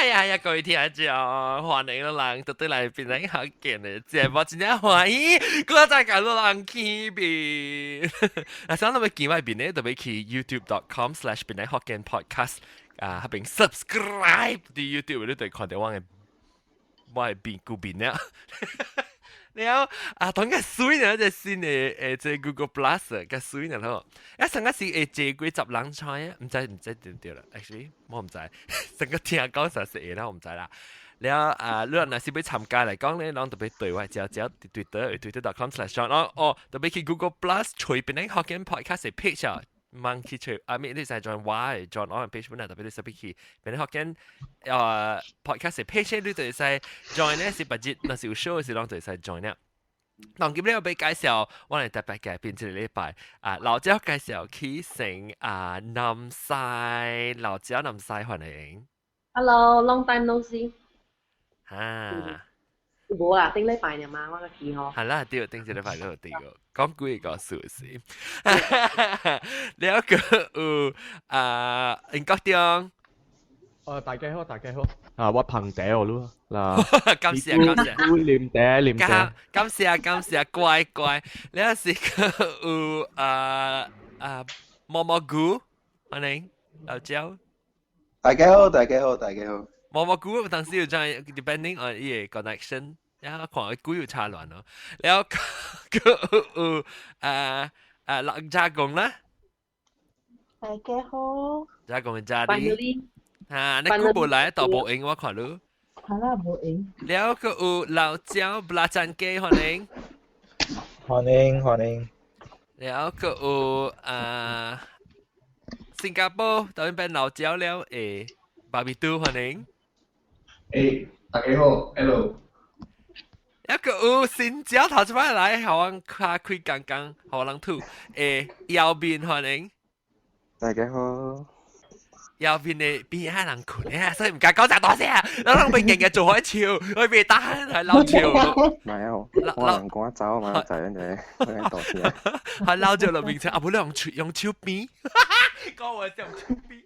呀呀，各位聽眾，歡迎人倒轉來檳榔福建的節目，真正歡喜，閣再共汝人見面。啊，想欲見我面咧，就欲去 youtube.com/檳榔福建 podcast 啊，彼邊 subscribe 佇 YouTube 你就會看著我的面具面了。了啊，當較媠呢，這新的這 Google Plus 較媠呢吼。啊，上個是會坐幾十人出啊，毋知對毋對啦。Actually，我毋知，上個聽講啥是會啦，我毋知啦。了啊，你若是欲參加來講咧，攏特別對我招招 Twitter twitter.com/John 哦，特別去 Google Plus 揣檳榔福建 podcast page 啊。茫去揣啊，咪你使 join 我的 join 我的 page 本來特別你使去檳榔福建podcast page，你就會使 join 咧，是別日若是有 show 的時攏就會使 join 了。當今日欲介紹，我來特別嘅變這個禮拜啊，老趙介紹起成啊南西，老趙南西歡迎。 Hello，long time no see。啊。無啦，頂禮拜爾嘛，我個記吼。係啦，對，頂一禮拜都有對個，講幾個事實。了個有啊，英國中。哦，大家好，大家好。啊，我捧茶予你啦。感謝感謝。啉茶啉茶。感謝感謝，乖乖。了是個有啊啊毛毛菇，歡迎老趙。大家好，大家好，大家好。毛毛菇有當時有這樣，depending on 伊个 connection，然後看股有差亂咯。了閣有啊啊老家公啦。大家好。家公家裡。啊，你久無來，都無閒我看你。係啦，無閒。了閣有老趙布拉贊雞歡迎。歡迎歡迎。了閣有啊，新加坡當然變老趙了，誒，巴比杜歡迎。誒，大家好，hello。一個有新椒頭一擺來，予阮較開剛剛，予人吐。誒，右邊歡迎。大家好。右邊的邊仔人睏啊，所以毋敢講遮大聲，咱攏欲硬硬做開笑，我袂當係老笑。唔係啊，我人趕走嘛，就咁樣，我大聲。係老笑落面前，啊無你用手邊，講話用手邊。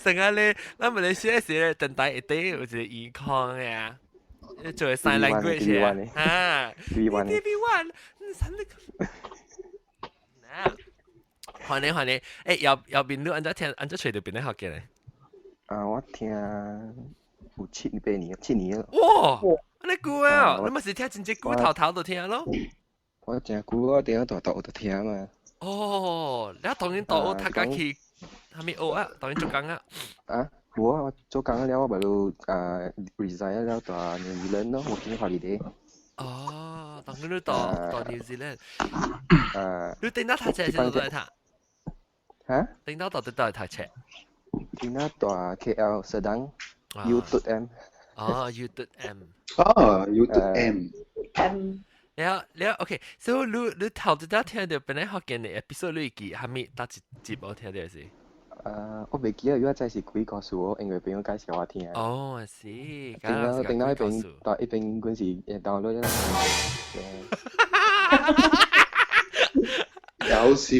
成日咧，咱馬來西亞時咧，電台一底有一個耳孔呀，做 sign language 啊， B one B one，三個。歡迎歡迎，誒，右右邊你按怎聽，按怎揣著檳榔福建咧？啊，我聽有七八年，7年了。哇，按呢久啊！你嘛是聽真濟久頭頭就聽咯。我真久，我佇大學就聽嘛。哦，你當然大學讀甲去，啥物學啊？當然做工啊。啊，無啊，我做工了，我咪就啊 resign 了，蹛 New Zealand 咯，working holiday。哦，當然你蹛 New Zealand。啊。你頂到讀冊是佗佗讀？嚇？頂到到底佗佗讀冊？頂到蹛 KL Serdang U2M。哦，U2M。哦，U2M。 M。了了，OK，所以你頭一擺聽著檳榔福建的 episode 你會記啥物？佗一集無聽著是？我袂記得，我知是幾個數，因為朋友介紹我聽。哦，是。頂到頂到彼邊，蹛彼邊嗰時 download 咗。搞笑。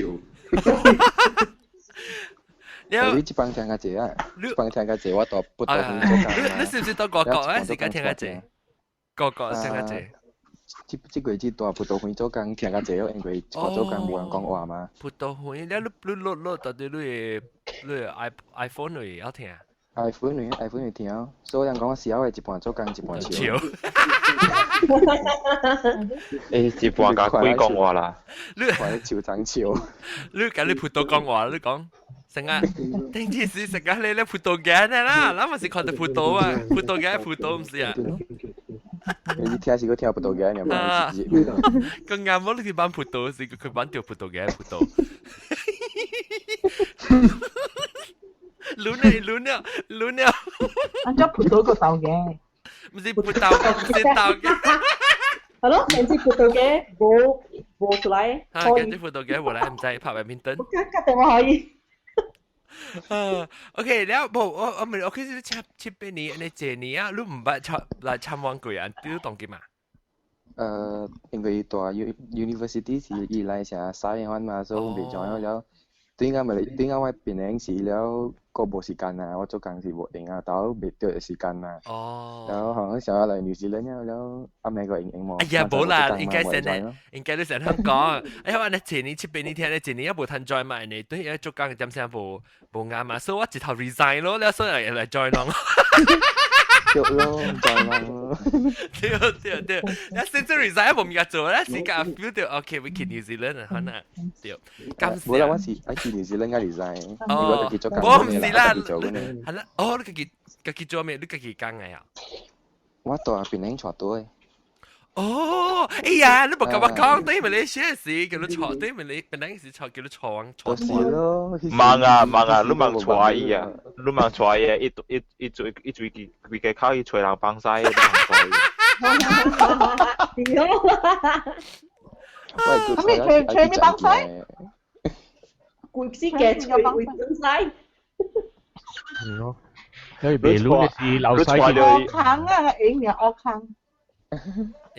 你這幫聽較濟啊？這幫聽較濟，我蹛葡萄園做工。你是毋是蹛外國啊？時間聽較濟？外國聽較濟。這這個月蹛葡萄園做工聽較濟哦，因為我做工無人講話嘛。葡萄園，你你錄錄到底你的 i iPhone 裏會曉聽？iPhone 裏 iPhone 裏聽，所以人講我時候會一半做工一半笑。誒，一半共鬼講話啦。你看你笑長笑。你共你葡萄講話，你講。成日頂次是成日你咧葡萄牙啦，咱嘛是看著葡萄啊，葡萄牙葡萄毋是啊？你聽是閣聽葡萄牙爾嘛？咁啱我你去玩葡萄，是佢玩著葡萄牙葡萄。亂了亂了亂了。按怎葡萄閣豆嘅？毋是葡萄，毋是豆嘅。係咯，成隻葡萄嘅無無出來。啊，成隻葡萄嘅無來，毋知拍 badminton。我確定我可以。啊，OK，了無我咪我其實七七八年按呢濟年啊，你毋捌參來參觀過啊？你當今嘛？因為蹛 university 是伊來成三年嘛，所以我袂 join 了。對啱咪對啱我變成是了，個無時間啊，我做工是無閒啊，到未對時間啊。哦。然後可能想要來紐西蘭了，然後阿美國用用無。哎呀，無啦，應該先咧，應該你先香港。哎呀，我你前年七八年聽咧，前年也無通 join 嘛，你對做工點聲無無啱嘛，所以我一頭 resign 咯，了所以來 join 咯。對咯，join 咯。對對對，你先至 resign 無物件做咧，時間 feel 到 OK，我去 New Zealand 可能對。無啦，我是愛去 New Zealand 個 resign。哦，我唔是啦，係啦，哦，你家己家己做咩？你家己講嘅啊？我住檳城帶隊。哦，哎呀，你無共我講，對馬來西亞時叫你坐，對馬來檳城時坐叫你坐往坐。是咯。忙啊忙啊，你忙帶伊啊，你忙帶伊啊，伊伊伊做伊做規規個口伊揣人幫手，你忙帶伊。對啦。喂，咁你揣揣咩幫手？規世界揣會幫手。係咯，因為秘魯是流西惡坑啊，影名惡坑。哎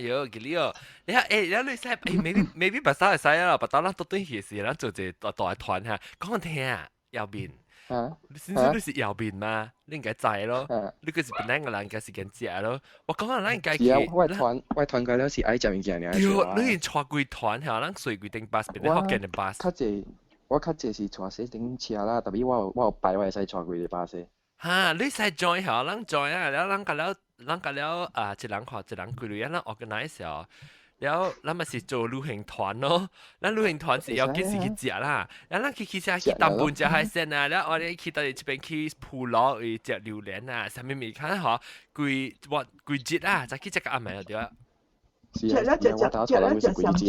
喲，記你哦，你睇誒，你你使誒，maybe maybe 白沙會使啊，白沙咱倒轉去時，咱做一個大大團嚇，講聽啊，右邊，你先生你是右邊嘛？你應該知咯，你個是檳城個人，應該是間食咯。我講啊，咱應該去。是啊，我團我團個了是愛食物件爾。對，你帶幾團嚇，咱坐幾頂巴士，檳城福建的巴士。較濟，我較濟是坐細頂車啦，特別我有牌，我會使坐規個巴士。哈，你使 join 嚇，咱 join 啊，了咱個了。咱個了啊，一人看一人幾類啊，咱 organize 哦。了，咱嘛是做旅行團咯。咱旅行團是要幾時去食啦？了，咱去騎車去東本食海鮮啊。了，我哋去到這邊去普羅去食榴蓮啊，啥物物看吼，規我規節啊，再去食個暗暝就對啊。是啊，食了食食了食三隻。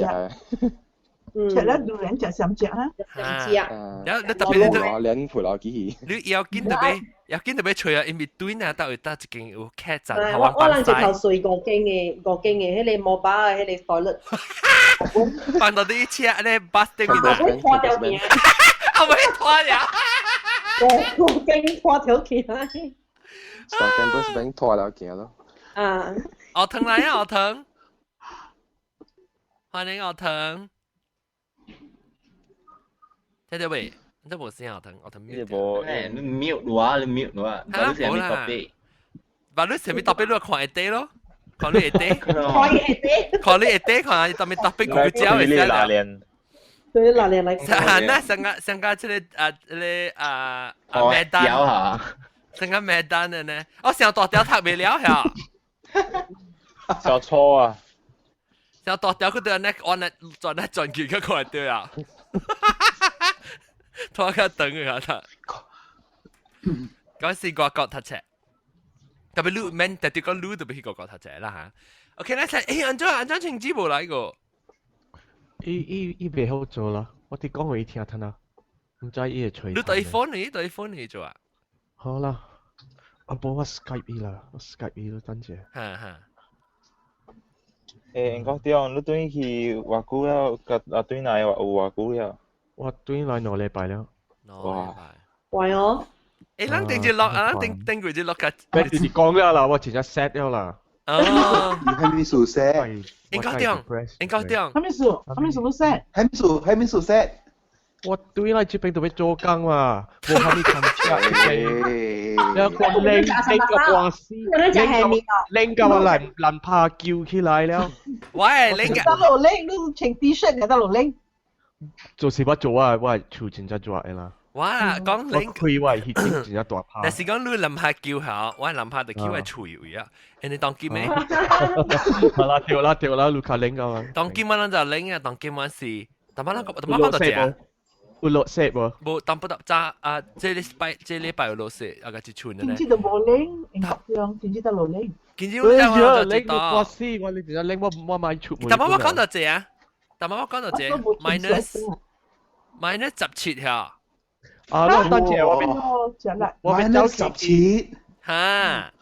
食了榴蓮食三隻啊！三隻。了，你特別你兩普羅幾？你要緊特別。要緊特別吹啊，因為對啊，到有搭一間有客棧，我我人一頭睡五間的，五間的彼個摩巴的彼個 toilet。放到啲車咧，bus 頂面啊！拖條命。啊，未拖了。五間拖條起來。三間 bus 邊拖了行咯。啊。阿騰來啊，阿騰。歡迎阿騰。聽到未？你無聲阿騰，阿騰 mute。無，你 mute 我，你 mute 我，哈，無啦。把你啥物特別，你看會得咯，看你會得。看伊會得。看你會得，看伊特別特別古蕉會使啦。對，拉鏈來。啊，那上個上個這個啊，這個啊啊麥單。上個麥單的呢？哦，上大條讀袂了遐。小錯啊！上大條佢對那按那轉那轉去佢看對啊。拖較長個啊！講是外國讀冊，特別你免特別講你特別去外國讀冊啦嚇。OK，咱睇，欸，安怎安怎晴子無來過？伊伊伊袂好做啦，我佇講予伊聽聽啊，毋知伊會揣。你對 phone 你對 phone 你做啊？好啦，啊無我 Skype 伊啦，我 Skype 伊咯，等者。哈哈。欸，吳國忠，你轉去偌久了？佮啊轉來有偌久了？我轉來2禮拜了。哇！喂哦！欸，咱頂日落啊，咱頂頂過日落較。你直講了啦，我真正 sad 了啦。哦。你還沒數 sad？應該點？應該點？還沒數？還沒數都 sad？還沒數？還沒數 sad？我對來這邊都欲做工嘛，無蝦米通食。了我冷冷到半死，冷到我難難拍球起來了。喂，冷到落冷，你穿 T 恤嘅到落冷。就是我做啊，我厝真正熱的啦。我講你開我彼種真正大拍。但是講你臨下球嚇，我臨下就去我喙位啊，因為當今咩？好啦，對啦對啦，你較冷啊嘛。當今我咱就冷啊，當今我是，但我咱個，但我講到這。有落雪無？無，但不得早啊！這禮拜這禮拜有落雪，啊個一寸的呢。天氣都無冷，英國天氣都落冷。天氣我冷到我死，我你真正冷，我我買出門。但我講到這啊，但我講到這 minus 17下。啊，你等者我我欲走17。哈，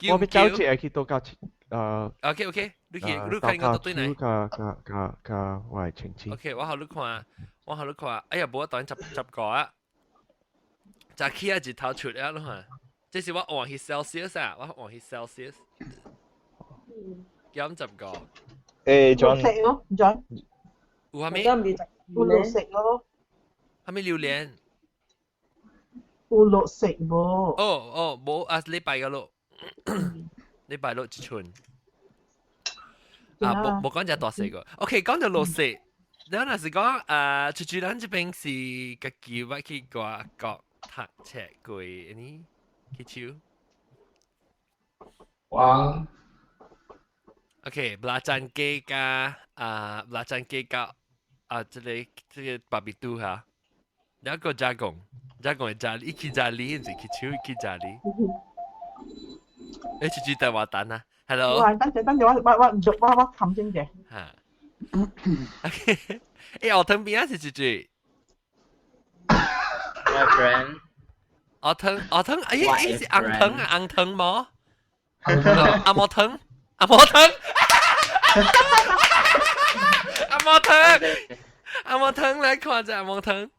我欲走一去倒到七啊。 OK OK，你去你看我對來。加加加加我的親戚。 OK，我予你看。我予你看，哎呀，無我當十十個啊，早起啊日頭出啊，你看，這是我換去 Celsius 啊，我換去 Celsius，減十個。欸，John。食咯，John。有啥物？有落雪咯。啥物榴蓮？有落雪無？哦哦，無啊，禮拜個落，禮拜六一寸。啊，無無講只大細個。OK，講到落雪，你若是講啊，出去咱這邊是家己捌去外國讀冊過，呢去手。我 OK，布拉贊機加啊，布拉贊機加啊，這個這個巴比杜哈，兩個加工，加工會加一起加你，唔是去手一起加你。欸，出去台灣單啊，Hello。哇，等陣等陣，我我我我我冚先者。嚇。OK，欸，我藤邊啊是出去。 My friend。我藤我藤，哎，欸是紅藤啊，紅藤無？阿毛藤，阿毛藤，阿毛藤，阿毛藤來看者阿毛藤，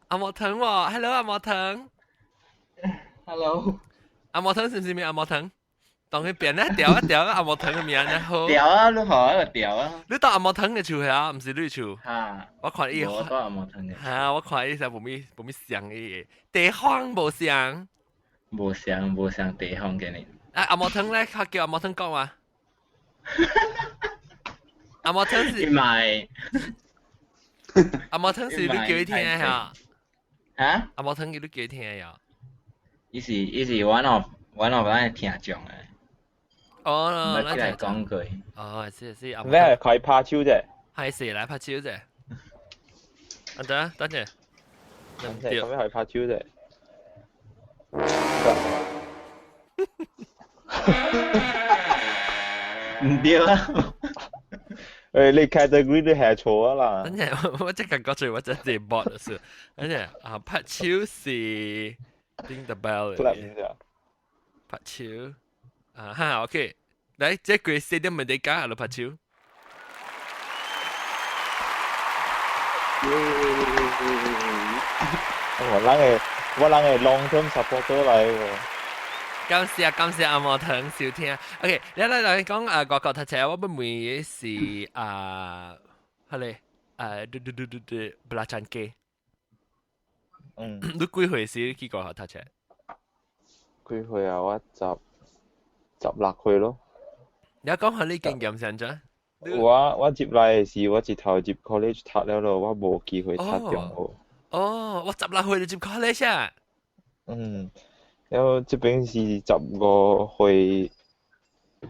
阿毛藤喎，Hello 阿毛藤，Hello，阿毛藤是唔是名阿毛藤？當佢變咧調一調阿毛藤嘅名咧好。調啊，你好啊，調啊。你當阿毛藤嘅樹下，唔是你樹。嚇！我看伊。我當阿毛藤嘅。嚇！我看伊是無咪無咪像伊，地方無像。無像無像地方嘅你。啊，阿毛藤咧，佢叫阿毛藤講話。阿毛藤是。唔係。阿毛藤是你叫伊聽嚇。嚇？阿毛藤叫你叫伊聽呀？伊是伊是 one of one of 咱嘅聽眾誒。哦，咱來講過。哦，是是。你係開拍手啫？係是來拍手啫。啊，等等陣。等陣，咁樣係拍手啫。唔對啊！誒，你 category 你係錯啊啦！等陣，我即刻講住，我真係 bot 是。等陣啊，拍手是 ding the bell。拍手啊哈，OK，來，這個四點問題講下咯，拍手。我人嘅我人嘅 long term supporter 嚟喎。感謝感謝阿毛藤收聽。OK，你來來講啊，外國讀冊，我要問嘅是啊，好咧，啊，嘟嘟嘟嘟嘟，布拉贊機。嗯。你幾歲時去外國讀冊？幾歲啊？我十十六歲咯。你講下你經驗先啫。我我入來的時，我一頭入 college 讀了咯，我無機會讀中學。哦，我16歲就入 college 啊。嗯。然後這邊是15歲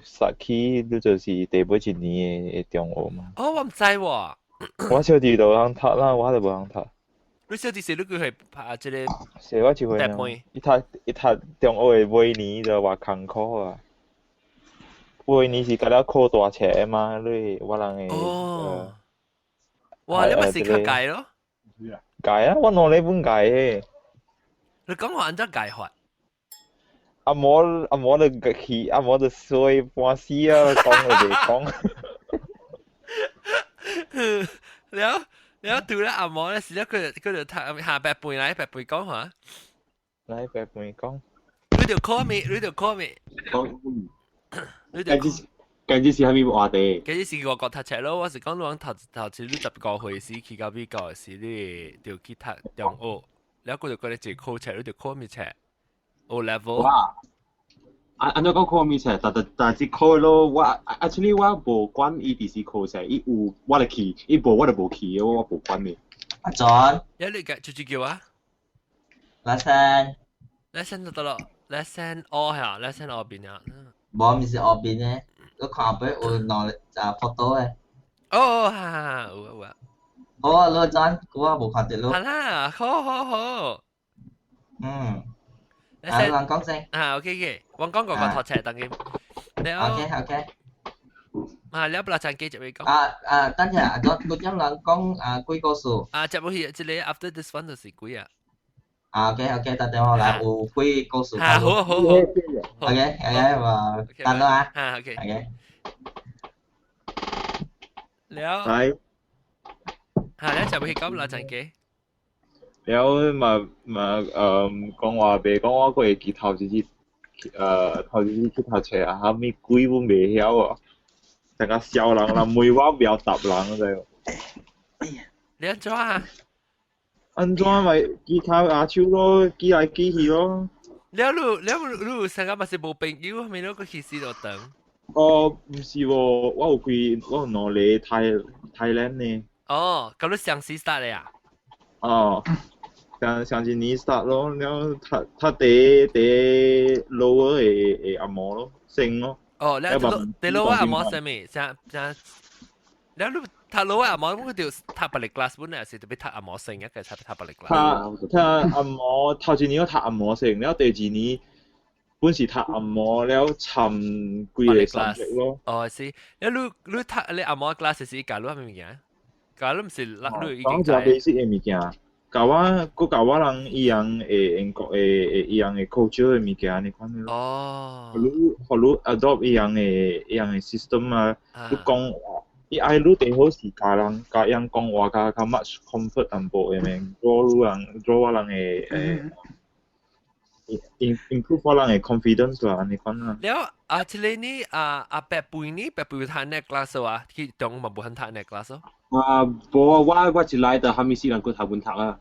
實去，你就是第尾一年的中學嘛。哦，我毋知喎。我小弟就通讀啦，我就無通讀。你小弟是你幾歲拍這個？小我一歲爾。伊讀伊讀中學的尾年就偌艱苦啊！尾年是甲了考大冊的嘛，你我人的。哦。哇！你咪是較濟咯？濟啊！我兩禮本濟的。你講話按怎濟法？阿嬤阿嬤就去，阿嬤就衰半死啊！講就袂講。了了，對啦，阿嬤咧，是了，佢就佢就讀下白背來白背講話。來白背講。你就 call me，你就 call me。講。你就。今日是啥物話題？今日是外國讀冊咯，我是講你講頭頭次你15歲時去到美國時，你就去讀中學，了佢就講你一考冊，你就考咩冊？O level。哇！按按怎講考咩冊？但但但是考咯，我 actually 我無管伊佇是考冊，伊有我就去，伊無我就無去，我無管的。阿 John，有你嘅，就叫啊。 Lesson。 Lesson 就得咯，Lesson 二嚇，Lesson 二邊啊。無，毋是二邊的，你看後壁有兩個 photo 的。哦，哈哈，有啊有啊。好啊，你 John，我無看到你。好啦，好好好。嗯。啊，人講先。啊，OK OK，我講個個讀冊等佢。 OK OK。啊，你不啦陣繼續會講。啊啊，等陣，我我點人講啊幾個數？啊，接落去，這個 after this one 就是幾啊？啊，OK OK，打電話來有幾個數？啊，好好好。 OK OK，我等啦。啊，OK OK。了。係。啊，你接落去講啦陣繼。了嘛嘛誒講話袂講，我閣會記頭一日頭一日去讀冊啊，啥物鬼阮袂曉啊，成個笑人啦，問我袂曉答人知無？你按怎啊？安怎咪舉跤握手咯，舉來舉去咯。了你了你成個嘛是無朋友，係咪你個去死就等？哦，毋是喎，我有幾我有兩個泰泰蘭呢。哦，咁你上時 start 咧啊？哦，上上一年 start 咯，了後讀讀第第 lower 的的紅毛咯，升咯。哦，了第 lower 紅毛啥物？啥啥？了你讀 lower 紅毛，我就讀別個 class 本來是特別讀紅毛升，一個讀讀別個 class。讀讀紅毛，頭一年我讀紅毛升，了第二年本是讀紅毛，了參幾個 subject 咯。哦，是，了你你讀你紅毛 class 是教你啥物物件？教你毋是，你已經講一 basic 的物件，教我，閣教我人伊人的英國的伊人的 culture 的物件按呢款咯。哦。予你予你 adopt 伊人的伊人的 system 啊，你講話，伊愛你最好是教人教伊人講話較較 much comfort 淡薄的面，draw 你人 draw 我人的誒，improve 我人的 confidence 啦，按呢款啦。了啊，這個呢啊啊白背呢白背讀呢 class 啊，去中嘛無肯讀呢 class 哦。啊，無啊，我我一來就蝦米死人閣頭本讀啊。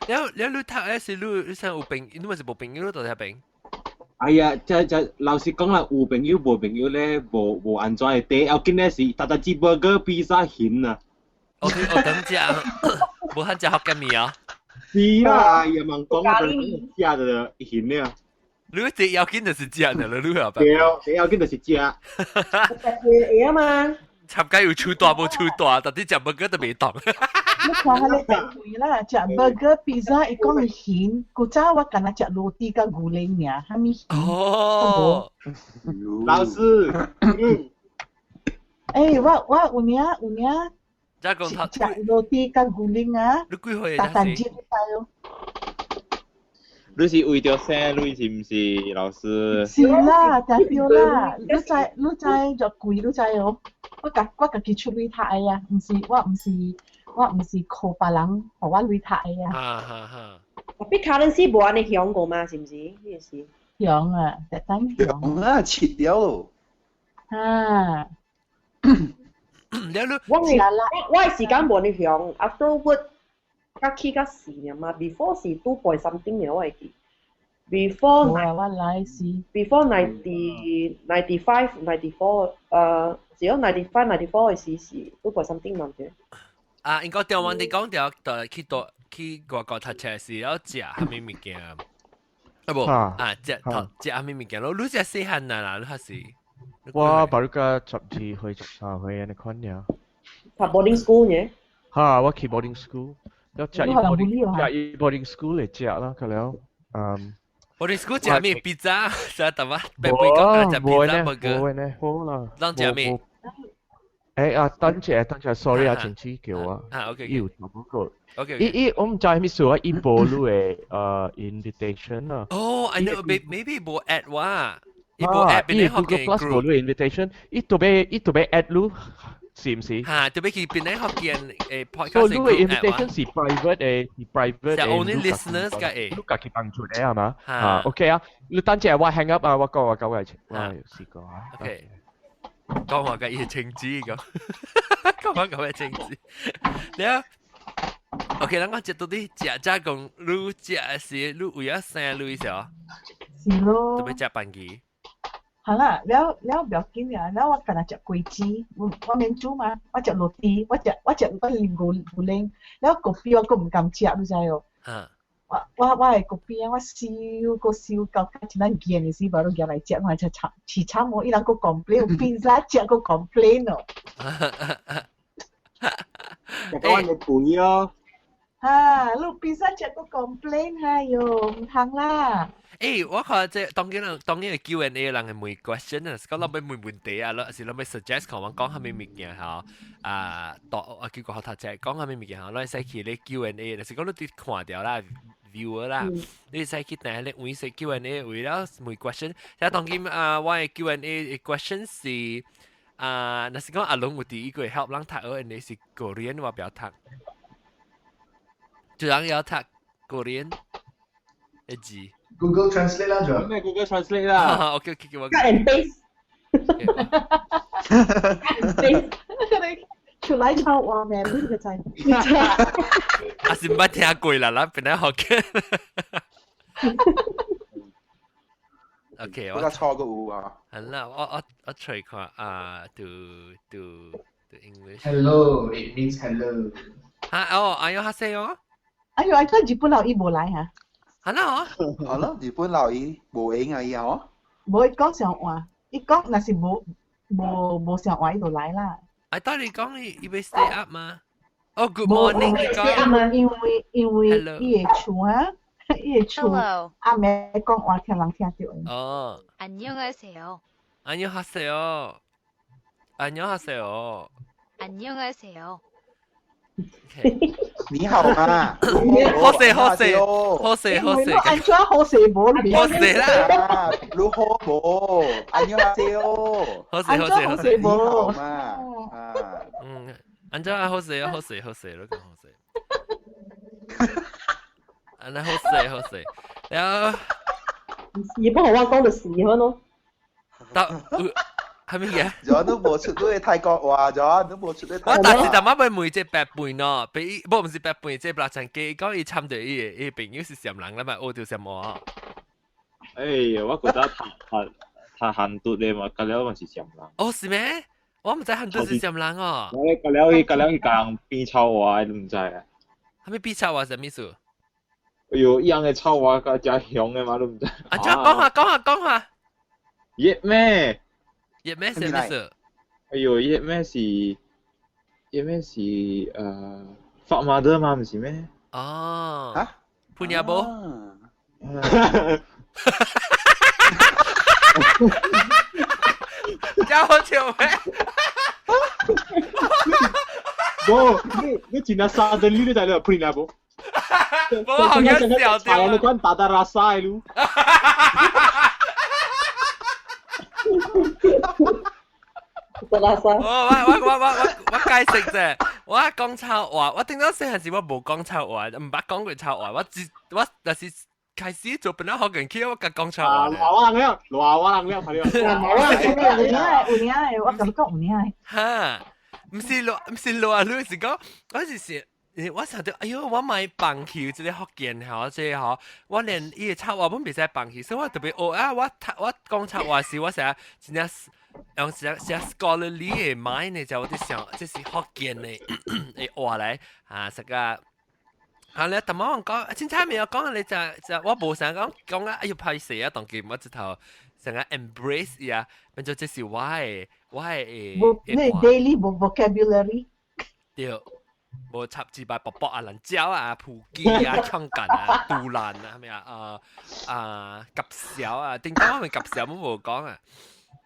了了你讀的是你你想有朋友，你嘛是無朋友你到底朋？哎呀，這這老實講啦，有朋友無朋友咧，無無按怎的。第要緊的是，逐逐隻 burger 比薩鹹啊。我我等食，無肯食福建麵啊。是啦，哎呀，茫講啊，食就鹹了。你最要緊就是食的了，你後對，最要緊就是食。會啊嘛。參加有手大無手大，到底食 burger 都袂當。你看下你白肥啦，食 burger pizza 伊講鹹，古早我敢若食羅蒂佮牛奶爾，啥物鹹？哦，老師，欸，我我有影有影，食羅蒂佮牛奶啊，你幾歲？逐逐日都哦。你是為著生，你是毋是老師？是啦，對啦，你知你知就貴，你知哦。我家我家己出鐳讀的啊，毋是我毋是我毋是靠別人予我鐳讀的啊。哈哈哈。 Tapi currency 無按呢響過嘛，是毋是？呢個是。響啊，特等響。啊，切掉咯。啊。我我我時間無按呢響，afterward 較起較時嘛，before 是 2 point something 嘅我會記。Before 我來是 before 90 95 94 誒，只有 95 94 嘅時是 2 point something 嘛對。啊，應該台灣你講著就去到去外國讀冊時，要食啥物物件？啊無啊，食食啥物物件咯？你食細漢啊啦，你還是？我巴魯甲12歲13歲按呢款爾。讀 boarding school 呢？哈，我去 boarding school，了食伊 boarding 食伊 boarding school 嚟食啦，佢了，嗯。 boarding school 食咩 pizza？食淡薄，白背講食 pizza burger。無呢，好啦。咱食咩？誒啊，等陣等陣，sorry 啊，前次叫我。啊，OK。有嗰個。 OK。伊伊我毋知啥物事啊，伊無你的invitation 啊。哦，I know，maybe 無 add 我。伊無 add 伊 Google Plus 無你 invitation，伊特別伊特別 add 你，是毋是？嚇，特別去邊個福建誒 podcast 所以你 invitation 是 private 的，是 private 的。是 only listeners 嘅誒。你家己放出來係嘛？嚇，OK 啊，你等陣我 hang up 啊，我講我講我我試過啊。 OK。講話嘅伊情子講，講話講嘅情子。你啊，OK，咱講食到底食食講，你食是你為咗生你是哦？是咯。特別食飯機。好啦，了了不要緊啊，了我敢若食果子，我我免煮嘛，我食羅蒂，我食我食我啉牛牛奶，了咖啡我閣毋甘食，你知哦？我我我的咖啡啊，我燒閣燒到較真咱硬的時，無都舉來食，我食慘是慘哦，伊人閣 complain，披薩食閣 complain 哦。食到阮的肥哦。啊，你披薩食閣 complain，哎喲，毋通啦。誒，我看這當然人當然 Q&A 人會問 question 啊，是講諗欲問問題啊，還是諗欲 suggest 看我講啥物物件吼啊，到啊結果學讀冊講啥物物件吼，咱會使去咧 Q&A，就是講你佇看著啦 viewer 啦，你會使去訂咧位說 Q&A 為了問 question，即當今啊，我的 Q&A question 是啊，若是講阿龍有佇伊個 help 人讀學，你是 Korean 我不要讀，就人要讀 Korean 的字。 Google Translate 啦，仲咩 Google Translate 啦？OK OK 我 Cut and paste。 Cut and paste。出來臭話咩？呢個仔。啊是毋捌聽過啦，咱本來學嘅。OK，我錯個有啊。好啦，我揣看啊，to English。 Hello, it means hello。啊哦，哎喲，哈西哦。哎喲，哎，日本佬伊無來嚇。係啦，係咯，日本佬伊無閒啊，伊哦。無伊講上話，伊講若是無上話，伊就來啦。哎，到底講伊伊欲 stay up 嗎？哦，Good morning，你講。因為伊會厝啊，伊會厝阿妹講話聽人聽著。哦。 안녕하세요. 안녕하세요. 안녕하세요. 안녕하세요. 你好嘛？好勢好勢好勢好勢。按怎好勢無？好勢啦！你好無？안녕하세요。好勢好勢好勢。你好嘛？啊。嗯，按怎好勢好勢好勢，你講好勢。按怎好勢好勢，然後。也不好我講就是好咯。到係咪嘢？咗都無出對泰國話，咗都無出對。我但是淡仔欲問這白輩喏，俾無毋是白輩，這白層機講伊參著伊个伊朋友是啥人啦嘛，學著啥物啊？哎呀，我覺得讀韓讀的嘛，隔了嘛是啥人？哦，是咩？我毋知韓讀是啥人哦。我隔了伊講變臭話，你毋知啊？啥物變臭話啥物意思？哎喲，伊樣的臭話較誠凶的嘛，你毋知？啊，講下講下講下。熱咩？熱咩啥物意思？哎喲，熱咩是發馬的嘛，毋是咩？哦。啊？潘亞波。真好笑咩？無，你真正沙得你都知了，潘亞波。我好像笑掉。你管打打拉撒的嚕。拉撒。我解釋啫，我講臭話，我頂到細漢時我無講臭話，毋捌講過臭話，我只我若是開始做本來學緊起，我甲講臭話。熱我人了，熱我人了，朋友。有影的，有影的，我共你講有影的。哈，毋是熱，毋是熱啊！你是講，我是想。我想著，哎喲，我莫放棄這个福建吼，這个吼，我連伊个插話本袂使放棄，所以我特別學啊，我讀我講插話時，我成日真正用寫寫 scholarly 的 mind 呢，就我佇想，這是福建的的話來啊，這個啊，你淡仔講，凊彩未有講，你就我無想講講啊，哎喲歹勢啊，當今我一頭成個 embrace 伊啊，變做這是我的。無，你 daily vocabulary。對。無插字擺卜卜啊、蘭椒啊、蒲記啊、槍幹啊、杜蘭啊，係咪啊？啊啊，夾小啊，頂當我咪夾小，我無講啊。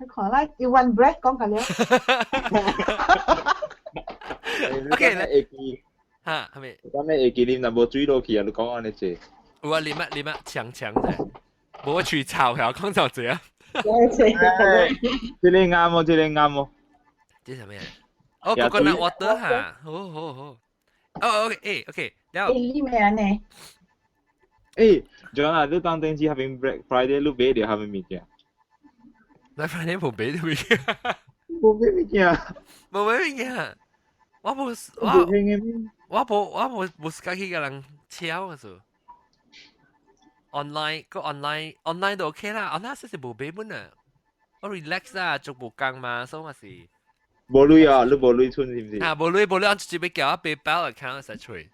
你看啦，要 one breath 講緊了。 OK，你會記嚇係咪？咁你會記啉，若無水落去啊，你講按呢濟。有啊，啉啊啉啊，強強的，無我喙臭，曉講就這啊。這個啱哦，這個啱哦。這啥物啊？哦，coconut water 哈，好好好。哦，OK，誒，OK，了。你咩呢？誒，Joanna，你當頂次彼 Black Friday 你買著啥物物件？Black Friday 無買著物件。無買物件。無買物件。我無我我無自己去共人搶啊數。online 個 online online 都 OK 啦，online 實是無買本啊。我 relax 啊，做無工嘛，所以我是。無鐳啊，你無鐳存是毋是？啊，無鐳無鐳，我直接叫我 PayPal account 使揣。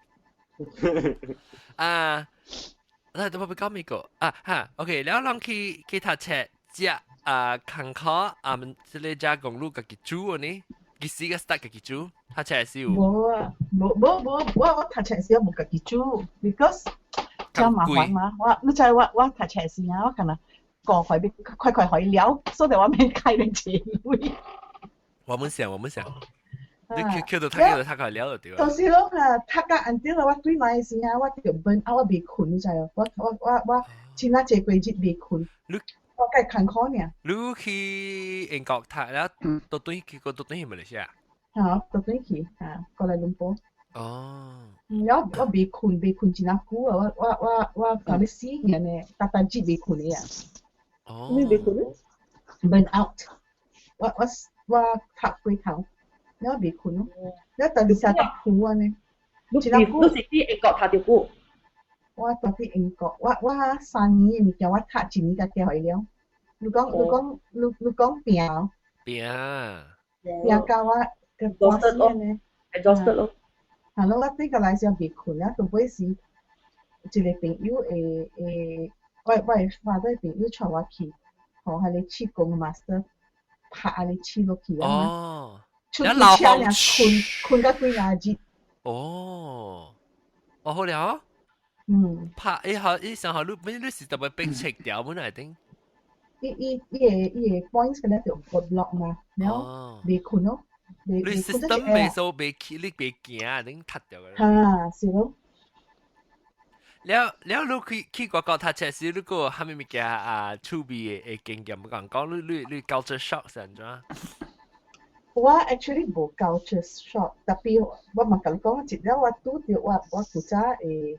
啊，那都欲講美國啊哈，OK，了人去讀冊，食啊，艱苦啊，們這个食公路家己煮呢？幾時個 start 家己煮？讀冊時有？無啊，無無無，我讀冊時無家己煮，because 真麻煩嘛。我你知我讀冊時啊，我干焦過快快快可以了，所以我免開恁錢鐳。我們想，我們想，你 Q 到讀讀了就對。就是咯，啊，讀甲按照我對來時啊，我就 burn out，我袂睏，你知無？我真啊濟幾日袂睏。你我較艱苦爾。你去英國讀了，倒轉去閣倒轉去馬來西亞？嚇，倒轉去嚇，過來倫敦。哦。我袂睏，袂睏真啊久啊！我共你死爾呢，逐逐日袂睏的啊。哦。你袂睏？Burn out。我讀過頭。了袂睏咯，了但是成日哭按呢。你是你是佇英國讀著久？我住佇英國，我3年的物件我讀一年才寄予伊了。你講拼？拼。拼到我個半死呢。 exhausted 咯。係咯，我對個來時袂睏啊，除非是一個朋友會會，我的 father 朋友帶我去，予彼个試工 master 拍按呢試落去啊嘛。出去車爾睏睏到幾若日。哦，哦好了。嗯。拍伊好伊上好你本你是特別被切掉本來頂。伊個 points 個咧就個 block 嘛，然後袂睏咯。你 system 袂數袂起，你袂驚，頂踢掉個。哈，是咯。了了，你去外國讀冊時，你閣有啥物物件啊？趣味的經驗，講講你 culture shock 是按怎？我 actually 無 culture shock，tapi 我嘛共你講，一了我拄著我古早會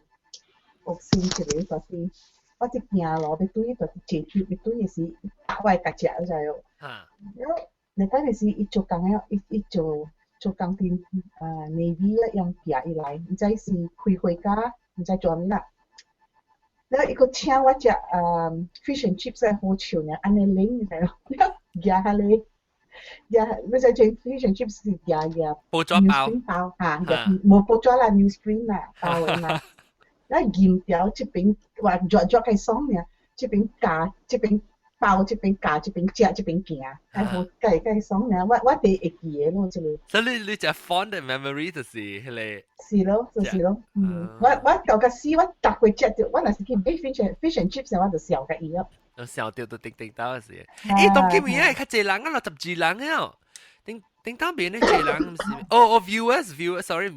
學生一個就是，我佇行路欲對就是坐車欲對的時，我會共食，你知無？了，禮拜時伊做工了，伊做工佇啊 Navy 啊，用行伊來，毋知是開會甲，毋知做啥物啦。了，伊閣請我食啊 fish and chips 好笑爾，按呢拎，你知無？了，舉彼个。舉，你知這 fish and chips 是舉舉報紙包包嚇，無報紙啦，newsprint 啦，包的嘛。了鹽條這邊話熱熱個爽爾，這邊咬，這邊包，這邊咬，這邊食，這邊行，哎好，計計爽爾，我第會記得咯，這個。所以你只 fond memory 就是彼个。是咯，就是咯，嗯，我到個死，我逐過食著，我若是去買 fish and chips，我就笑共伊咯。笑到都叮叮到是。欸，當今年較濟人啊，62人了。頂頂當邊咧濟人毋是？哦哦，viewers viewers，sorry，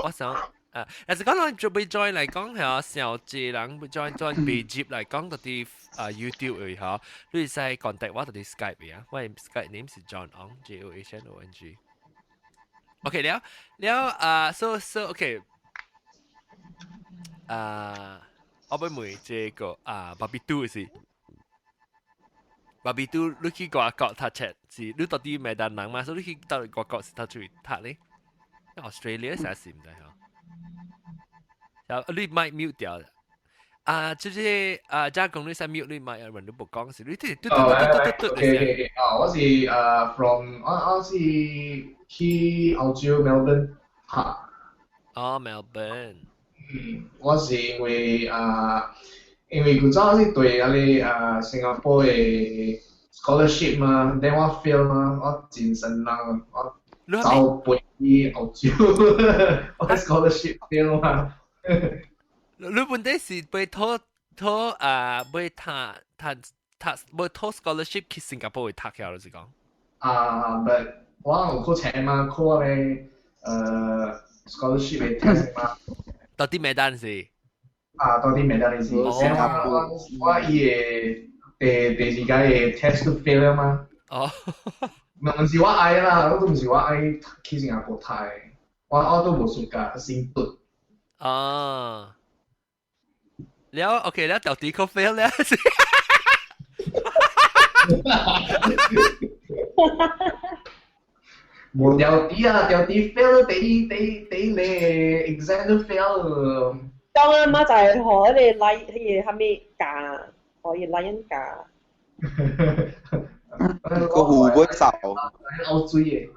我想啊，若是講咱準備 join 來講係小濟人 join 被接來講到佇啊 YouTube 位嗬，你會使 contact 我到佇 Skype 啊，我 Skype name 是 John Ong， John Ong。OK 了了啊，so OK 啊，我欲問這個啊，芭比嘟是。芭比嘟，你去外國讀冊是你到底麥當人嘛？所以你去到外國是讀出去讀咧？Australia 啥是毋知嗬？然後你麥 mute 掉啊！就是啊，加講你使 mute 你麥，人都無講是你嘟嘟嘟嘟嘟嘟。 OK 啊，我是from 我是去澳洲 Melbourne 讀。哦，Melbourne。嗯，我是因為啊。因為古早是對彼个啊新加坡的 scholarship 嘛，then 我 fail 嘛，我真神人，我走飛去澳洲，我 scholarship fail 嘛。你本底是被討討啊，被讀讀讀，被討 scholarship 去新加坡會讀起來，就是講。啊，but 我有考冊嘛，考個scholarship 的 test 嘛。到底咩單是？啊，到底麥當的是，先我伊個第二屆的 test 都 fail 了嘛。哦。毋是我愛啦，我都毋是我愛去新加坡讀的，我都無暑假先讀。哦。了 OK 了，到底可 fail 了。無掉底啊，掉底 fail 第一個 exam 都 fail。當阿媽就係學迄個拉彼個啥物架，可以拉人架。個湖尾走。烏水的。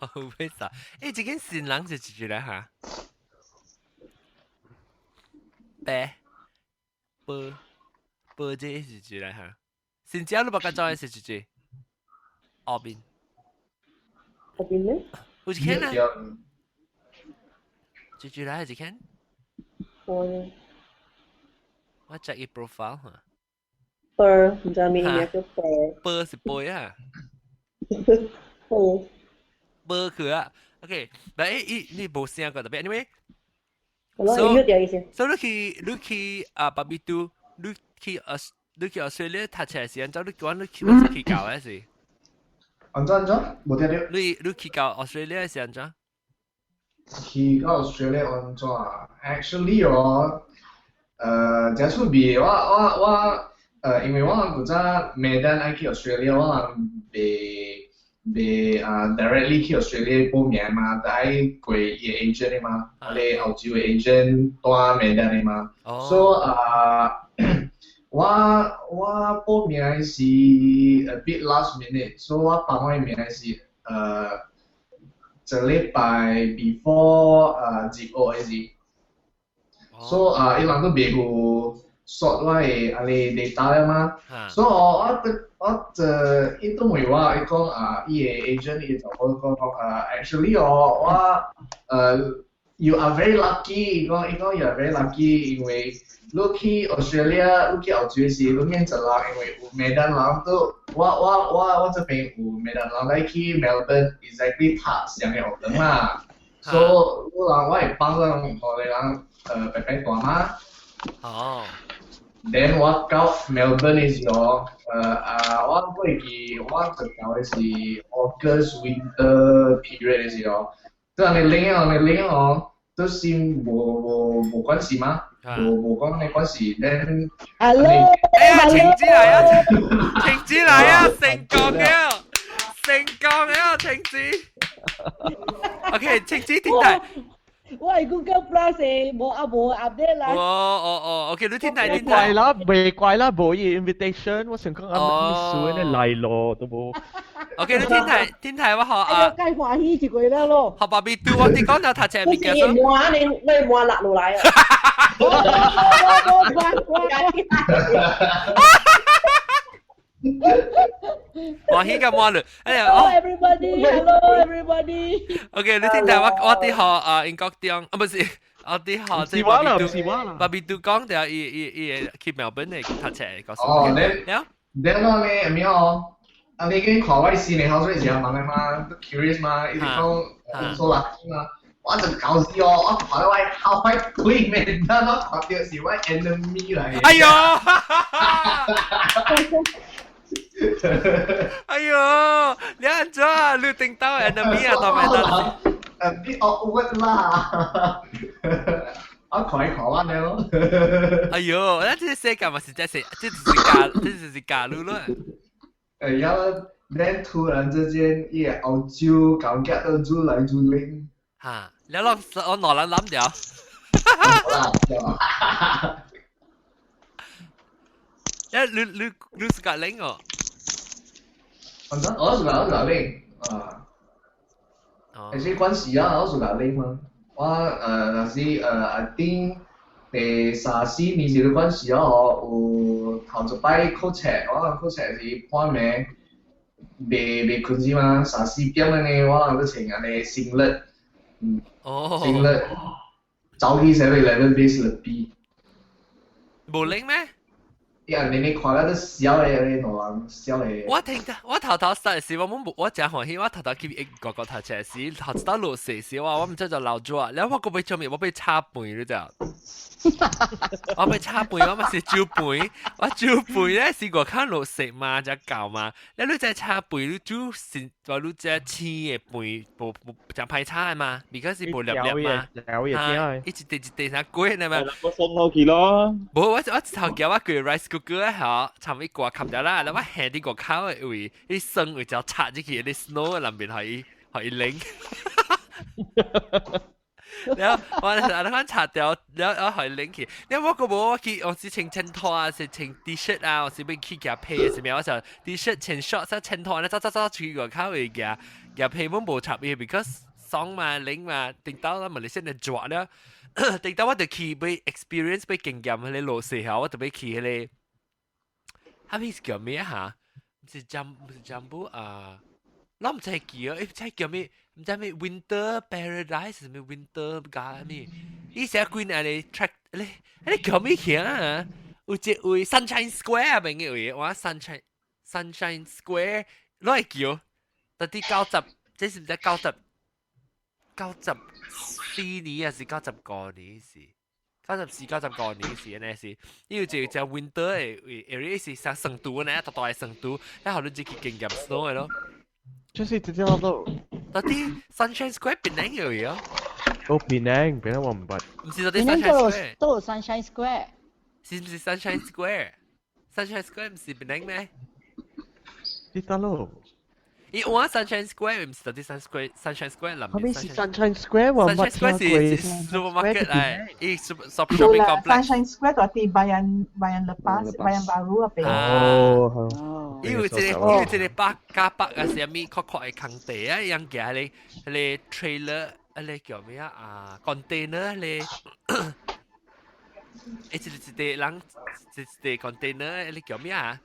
湖尾走，欸，這間新人是幾來哈？白，波，波這是幾來哈？新疆你捌甲做是幾？後邊。後邊呢？有一間啊。住住來一間。我我 check 伊 profile 哈。波，毋知咩名叫波。波是波啊。波。波去啊。OK，但係伊你無聲過特別，anyway。所以，所以你去啊，芭比嘟，你去 Australia 讀冊時，按怎你講你去去到的是？按怎按怎？無聽著。你去到 Australia 是按怎？去到 Australia 按怎？Actually 哦，誠趣味，我因為我古早麥當愛去 Australia，我人袂袂啊 directly 去 Australia 報名嘛，但係過伊的 agent 的嘛，啊你澳洲的 agent 住 Medan 的嘛，所以啊，我報名是 a bit last minute，所以我報我的名是一禮拜 before 入學的時，所以啊，伊人都袂有 sort 我的按呢 data 了嘛，所以我就伊都問我，伊講啊，伊的 agent 伊就我講講啊，actually 哦，我you are very lucky，伊講 you are very lucky，因為你去 Australia，你去澳洲時，你免一人，因為有 Medan 人都，我這邊有 Medan 人來去 Melbourne exactly 讀上个學堂啦，所以我人我會幫人兩個人白白大嘛。Then 我到 Melbourne 的時候，我會記我就到的是 August winter period 的時候，都係你冷哦，你冷哦，都先無關係嘛，無講你關係，then Hello，哎呀，停止來啊！停止來啊！成功了，成功了，停止。OK，停止停低。我係 Google Plus 的，無啊無 update 啦。哦哦哦，OK，你聽睇聽睇。怪啦，袂怪啦，無伊 invitation，我想講啊，你數呢來咯，都無。 OK，你聽睇聽睇我學啊。該歡喜一個了咯。學爸比對我哋講到讀冊物件。你抹你抹落落來啊！我我我我。歡喜個抹了，哎呀！Hello everybody, hello everybody。 OK，你聽睇我我啲學啊英國中啊，不是我啲學即係爸比拄，爸比拄講掉伊伊伊去墨爾本的讀冊告訴哦，你你講咧咩哦？啊，你去看我新的口水時候問的嘛，都 curious 嘛，一直講做垃圾嘛。我就搞笑哦！我看到我後塊對面，我看到是我 enemy 來。哎呦！哎呦！你按怎？你頂到 enemy 啊？當咪得？ A bit awkward 啦。我看一看我了。哎呦！咱這個世界嘛是真是，這就是假，這就是假路咯。哎呀，then 突然之間，伊個澳洲感覺到愈來愈冷。嚇！你諗我哪能諗掉？好啦，一你是個冷哦。我是個冷啊。其實關係啊，我是個冷嘛。我若是I think 第三四年時的關係啊，有頭一擺考冊，我人考冊是半暝未睏住嘛，三四點按呢，我人都穿按呢 singlet。哦， singlet，走去 7-Eleven 買 Slurpee。無冷咩？呀，你看到都笑的，你兩人笑的。我聽得，我頭頭實時我冇我真歡喜，我頭頭去英國國讀冊時，頭一道落雪時，我毋知就流咗，然後我閣欲做咩？我欲炒飯你知？我欲炒飯，我嘛是煮飯，我煮飯咧是外口落雪嘛，才夠嘛。你再炒飯，你煮是話你這青的飯，無無誠歹炒的嘛，而家是無粒粒嘛。有一塊一塊啥鬼呢嘛？我送落去咯。無，我一頭叫我叫 rice cooker 吼，插一鍋冚掉啦，然後我下佇外口的位，伊酸位就插入去，你 snow 內面予伊冷。然後我啊，你看插掉，然後予伊冷去。然後我閣無我去，我是穿襯托啊，是穿 T-shirt 啊，我是欲去夾被是咩？我就 T-shirt 穿 shorts 啊，襯托啊，走走走出去外口會夾夾被，阮無插伊，because 爽嘛冷嘛，頂到咱馬來西亞熱了。頂到我就去欲 experience 欲經驗彼个落雪吼，我就欲去彼个，彼個是叫咩哈？毋是 jam 毋是 jambu 啊，我毋知叫，欸，毋知叫咩？毋知咩 Winter Paradise 咩 Winter 加咩？伊寫幾按呢 track 咧，你叫咩名啊？有一位 Sunshine Square 啊，邊個位？我 Sunshine Square 攏會叫，到底九十，這是毋知94年還是95年是？94、95年是按呢是，伊有一個叫 winter 的 area 是像成都呢，大大的成都，然後你就去經驗 snow 的咯。就是直接到。到底 Sunshine Square 檳城有哦？哦，檳城，檳城我毋捌。毋是到底 Sunshine Square？都有 Sunshine Square。是毋是 Sunshine Square？Sunshine Square 毋是檳城咩？佇佗落？伊換 Sunshine Square 毋是到底 Sunshine Square 南後面是 Sunshine Square 我 Sunshine 捌 Square 聽過。是 supermarket 嚟，伊 shopping 有啦 complex。 ，Sunshine Square 就佇 Bayan Lepas、Bayan Baru 嗰邊。哦，伊有一個伊有一個百加百啊，啥物闊闊的空地啊，樣行迄個迄個 trailer，迄個叫咩啊？啊，container 迄個，一個一個人一個 container，迄個叫咩啊？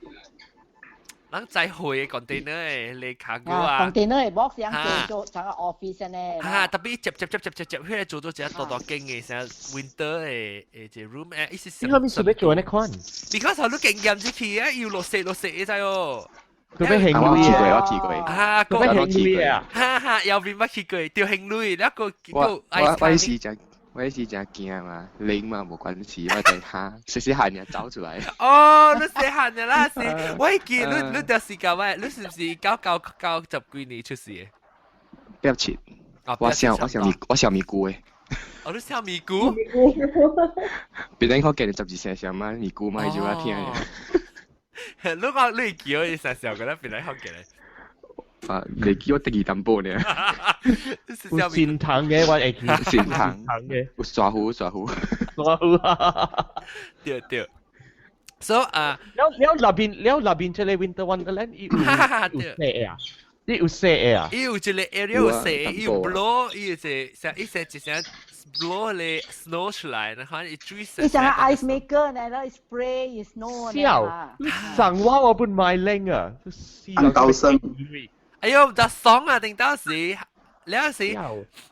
人載貨的 container 的迄個卡啊啊。 ，container 的 box 樣做做成個 office 呢。啊，特別接接接接接接，迄個做做一個大大間的，啥 winter 的的一個 room 誒，伊是你後面是欲做呢款？ because 你經驗入去啊，又落雪落雪，你知哦。做欲還我去過，鐳我去過。啊，做欲還鐳啊！哈哈，右邊捌去過，著還鐳，那個我我我是真我是真驚嘛，冷嘛無關係，我就嚇，細細漢就走出來。哦，你細漢的啦，是，我記你你就是講咩？你是不是九九九十幾年出世的？ 87，我想我想咪我想咪姑的。哦，你想咪姑？別人可見12歲時嘛，咪姑嘛，就我聽。你講你記我成時候覺得別人可見。啊，你記我得意淡薄呢？有善藤嘅，我會記。善藤嘅，有耍虎耍虎。耍虎啊！對對。所以啊，了了那邊了那邊這個 Winter Wonderland 伊有有雪啊，伊有雪啊。伊有一個 area 有雪，伊有 blow，伊有一個像一些一些 blow 咧 snow 出來，然後伊水伊像個 ice maker 呢，那 spray snow 呢。笑，上我我本買冷啊，紅豆生。哎呦，唔得爽啊！定當時，了時，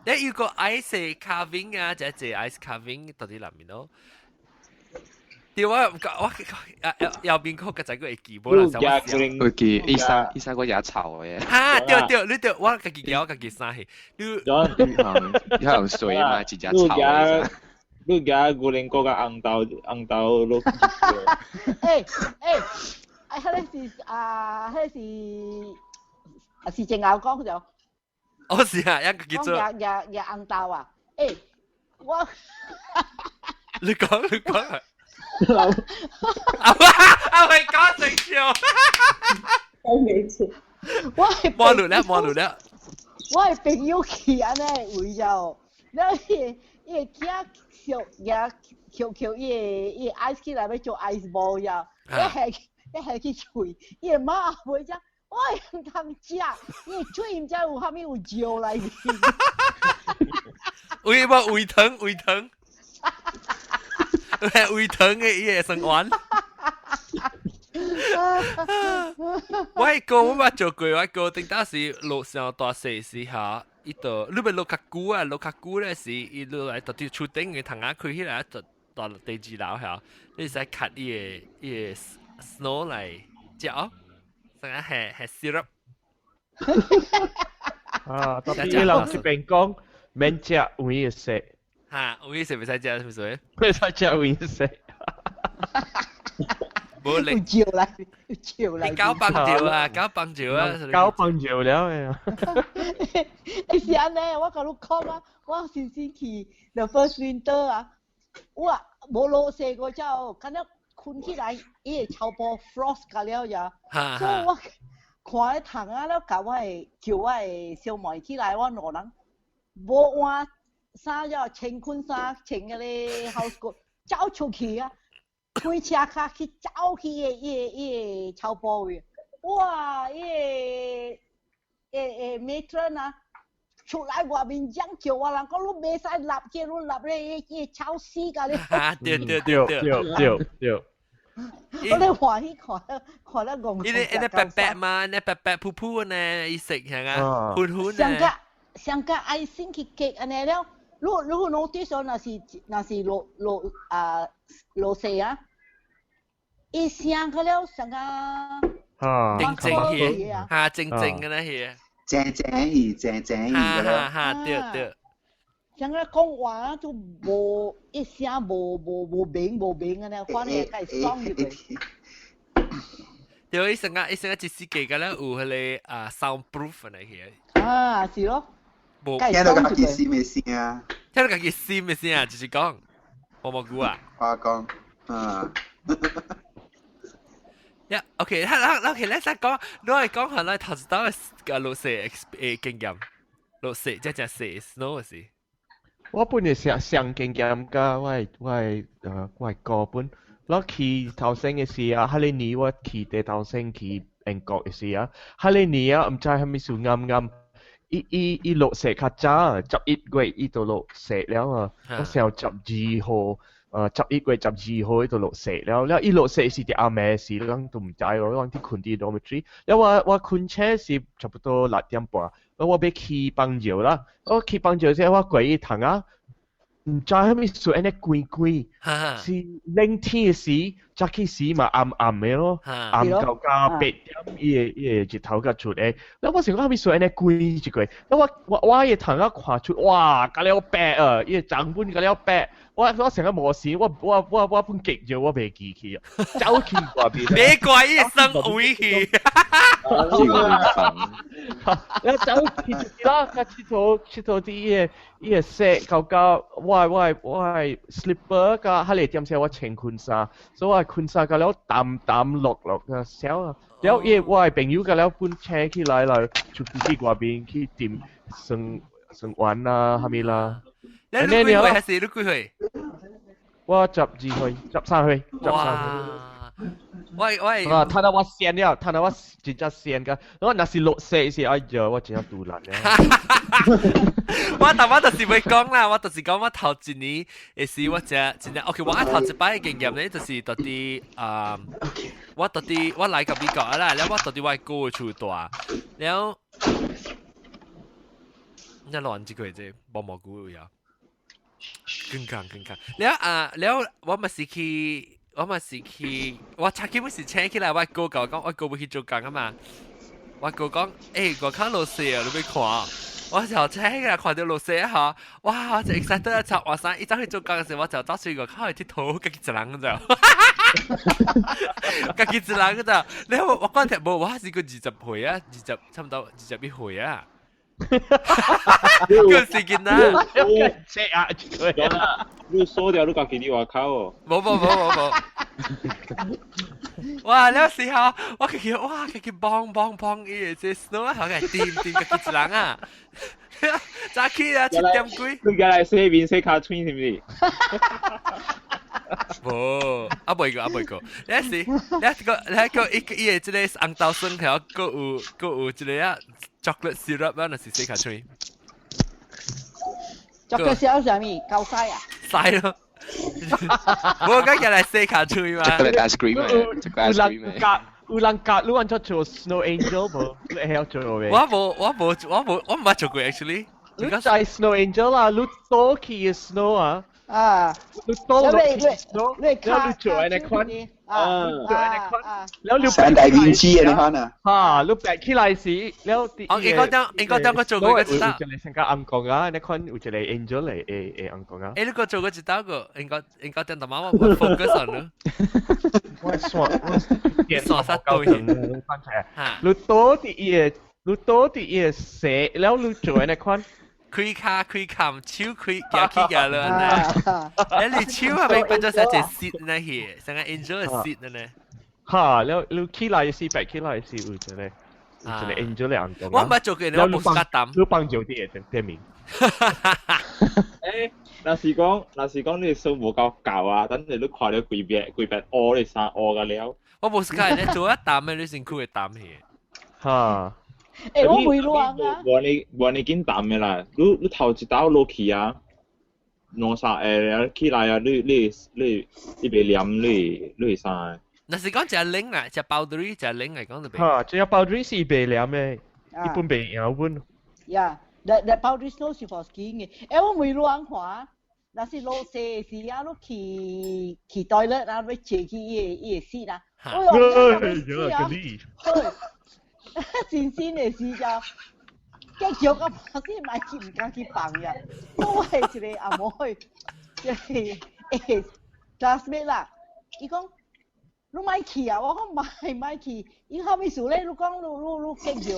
你有個 ice carving 啊，就係 ice carving 到底內面咯。對我我啊右邊個個仔個會記，無啦，會記，伊生伊生個也臭嘅。哈，對對，你對我家己記，我家己生氣。你你有水嘛？真正臭嘅。你夾牛奶果甲紅豆紅豆落。欸欸，啊，彼個是啊，彼個是。啊，是正牛講就。哦是啊，一個叫做。講夾夾紅豆啊，欸，我。你講你講。啊啊喂，講成笑。講幾次？我係。摸路了，摸路了。我的朋友去按呢位就，了伊伊个囝捡夾捡捡伊个伊個 ice 起來欲做 ice ball 呀，一下一下去喙，伊个媽袂講。我毋通食，伊喙毋知有啥物有尿內面。胃無胃疼，胃疼，胃疼的伊會生丸。我個我捌做過，我個頂當時落上大細時下，伊就你欲落較久啊，落較久咧時，伊落來到佇厝頂的窗仔開起來，就到第二樓遐，你使吸伊个伊个 snow 來食哦。成個係係 syrup。啊，特別伊人這邊講免食有影雪。哈，有影雪袂使食，是毋是？袂使食有影雪。無力。有照來，有照來。你搞棒球啊，搞棒球啊。搞棒球了的。欸，是按呢，我共你講啊，我先先去 the first winter 啊，我無落雪過之後，敢若睏起來，伊會超薄 frost 甲了呀，所以我看咧窗仔了，共我的叫我的小妹起來，我兩人無換衫了，穿困衫，穿彼個 house coat 走出去啊，開車跤去走去伊個伊個伊個草埔位，哇！伊個會會 matron 啊，出來外面講叫我人講你袂使立起，你立咧伊伊臭死共你。啊！對對對對對對。我咧歡喜看了看了戇。伊咧伊咧白白嘛，咧白白噗噗呢，伊食係啊，粉粉上個上個愛心去結按呢了，如如果攏對說若是若是落落啊落雪啊，伊聲個了上個。啊，靜靜去，哈靜靜个那去。正正去，正正去個哈哈，對對。像個講話就無一聲無無無明無明按呢，反正會爽入去。對，伊成個伊成個一世紀個咧有彼個啊 soundproof 那去。啊，是咯。無聽到家己心的聲啊！聽到家己心的聲啊，就是講毛毛菇啊。我講，啊。呀，OK，他他 OK，你再講，你係講下你頭一道嘅落雪經驗，落雪即係雪 snow 時。我本來上上經驗㗎，我的哥本，我去頭先嘅時啊，彼個年我去第頭先去英國嘅時啊，彼個年啊，毋知啥物事啱啱，伊落雪較早，11月伊就落雪了啊，我想12號。11月12號伊就落雪了，了伊落雪是佇暗暝時，咱都毋知咯，咱佇睏佇 dormitory。了我睏醒是差不多6點半，我欲去放尿啦，我去放尿時我過伊窗仔，毋知啥物事按呢規規，是冷天時，早起時嘛暗暗的咯，暗到8點，伊個日頭才出來。了我想講啥物事按呢規一個，了我的窗仔看出，哇，甲了白啊，伊個帳本甲了白。我成個無事，我本極尿我袂記去啊，走去外邊。別怪伊生位去。了走去出啦，較𨑨迌𨑨迌佇伊個雪到我的 slipper 佮彼個點時我穿裙衫，所以我的裙衫甲了澹澹落落個痟啊。了伊我的朋友甲了本請起來啦，出去外邊去掂耍耍玩啊，啥物啦。你幾歲還是你幾歲？我12歲，13歲，13歲。我我啊，睇到我跣了，睇到我真正跣㗎。我若是落雪時，哎呀，我真正賭爛了。我頭我就是會講啦，我就是講我頭一年的時，我真真正 OK，我頭一擺的經驗咧，就是到佇啊，我到佇我來到美國啦，了我到佇我的哥的厝住，了，你亂這個這毛蘑菇有。更講更講，了啊了，我嘛是去，我嘛是去，我早起本是請起來，我哥共我講，我哥欲去做工啊嘛。我哥講，外口落雪啊，你欲看？我就請起來看著落雪吼，哇！我就 excited 啊！插換衫，一早去做工的時，我就走出外口去𨑨迌，家己一人就，家己一人就，了我講聽無，我是個20歲啊，二十差不多21歲啊。個時間啊，這啊，你鎖掉你家己佇外口哦。無無無無無。哇！了時候我家己哇，家己拚拚拚，伊個這 snow 好個掂掂家己一人啊。早起啊，7點幾。你過來洗面洗跤喙是毋是？無，啊袂過啊袂過。你是你個你個伊伊個這個紅豆酸條，閣有閣有這個啊 chocolate syrup 啊，若是洗跤喙。 chocolate syrup 啥物？狗屎啊！屎咯。無講起來洗跤喙嘛。 Chocolate ice cream 誒，chocolate ice cream 誒。有人教你按怎做 snow angel 無？你會曉做未？我無，我無，我無，我毋捌做過 actually。你知 snow angel 啦，你倒去 snow 啊？啊！你倒落去 snow，了你做按呢款，啊，做按呢款，了你像大衛機按呢款啊？哈，你爬起來時，了哦，應該當應該當我做過一道。有一個成個暗光啊，按呢款有一個 angel 嚟會暗光啊。欸，你閣做過一道個，應該應該等媽媽我 focus on 你。我線我線煞對。你倒佇伊個，你倒佇伊個雪，了你做按呢款。開跤開坎，手開行起行落呢。你手係咪變做成一個雪那去，成個 angel 的雪呢？哈，了你起來時，爬起來時有一個，有一個 angel 的紅光。我毋捌做過，我無敢擔。你幫助佇個頂面。欸，若是講你手無夠厚啊，等陣你看著規邊規邊烏你衫烏甲了。我無 suka 你做一擔的，你身軀會擔去。哈。欸，我袂亂啊！無按呢緊擔的啦，你頭一道落去啊，兩三下了起來啊，你袂黏你會啥？若是講食冷啊，食 powdery 食冷來講就袂。哈，這個 powdery 是袂黏的，一般袂贏阮。 Yeah, the powdery snow 是 for skiing 的。欸，我袂亂看，若是落雪時啊，你去去 toilet 啊，欲坐去伊個雪啊，哎喲，啊！新鮮的時就，結局啊，半死莫去，毋敢去放呀。我係一個阿妹，就是classmate 啦。伊講你莫去啊！我講莫莫去。伊啥物事咧？你講你結局，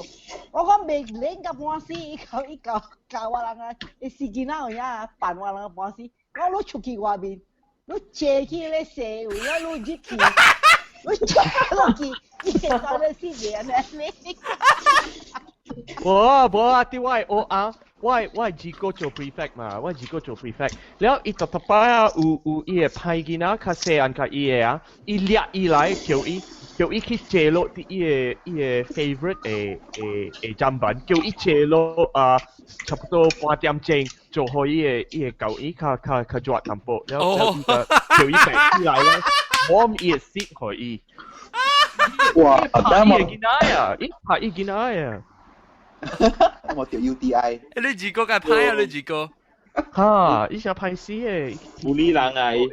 我講袂冷甲半死，伊教伊教教我人啊，伊死囡仔有影扮我人半死。我講你出去外面，你坐去咧雪位啊，你入去。我坐落去，伊會走咧死人咧。無無啊，啲我學啊，我自個做 prefect 嘛，我自個做 prefect。了伊特特擺啊，有伊個歹囡仔較細漢較伊個啊，伊掠伊來叫伊去坐落佇伊個 favorite 的砧板，叫伊坐落啊，差不多半點鐘做予伊個舊伊較較較熱淡薄，了了伊就叫伊爬起來咧，warm 伊個 seat 予伊。哇！拍伊個囡仔啊，伊拍伊囡仔啊。我著 UTI。你二哥該歹啊！你二哥。哈！伊啥歹死的。無理人啊！你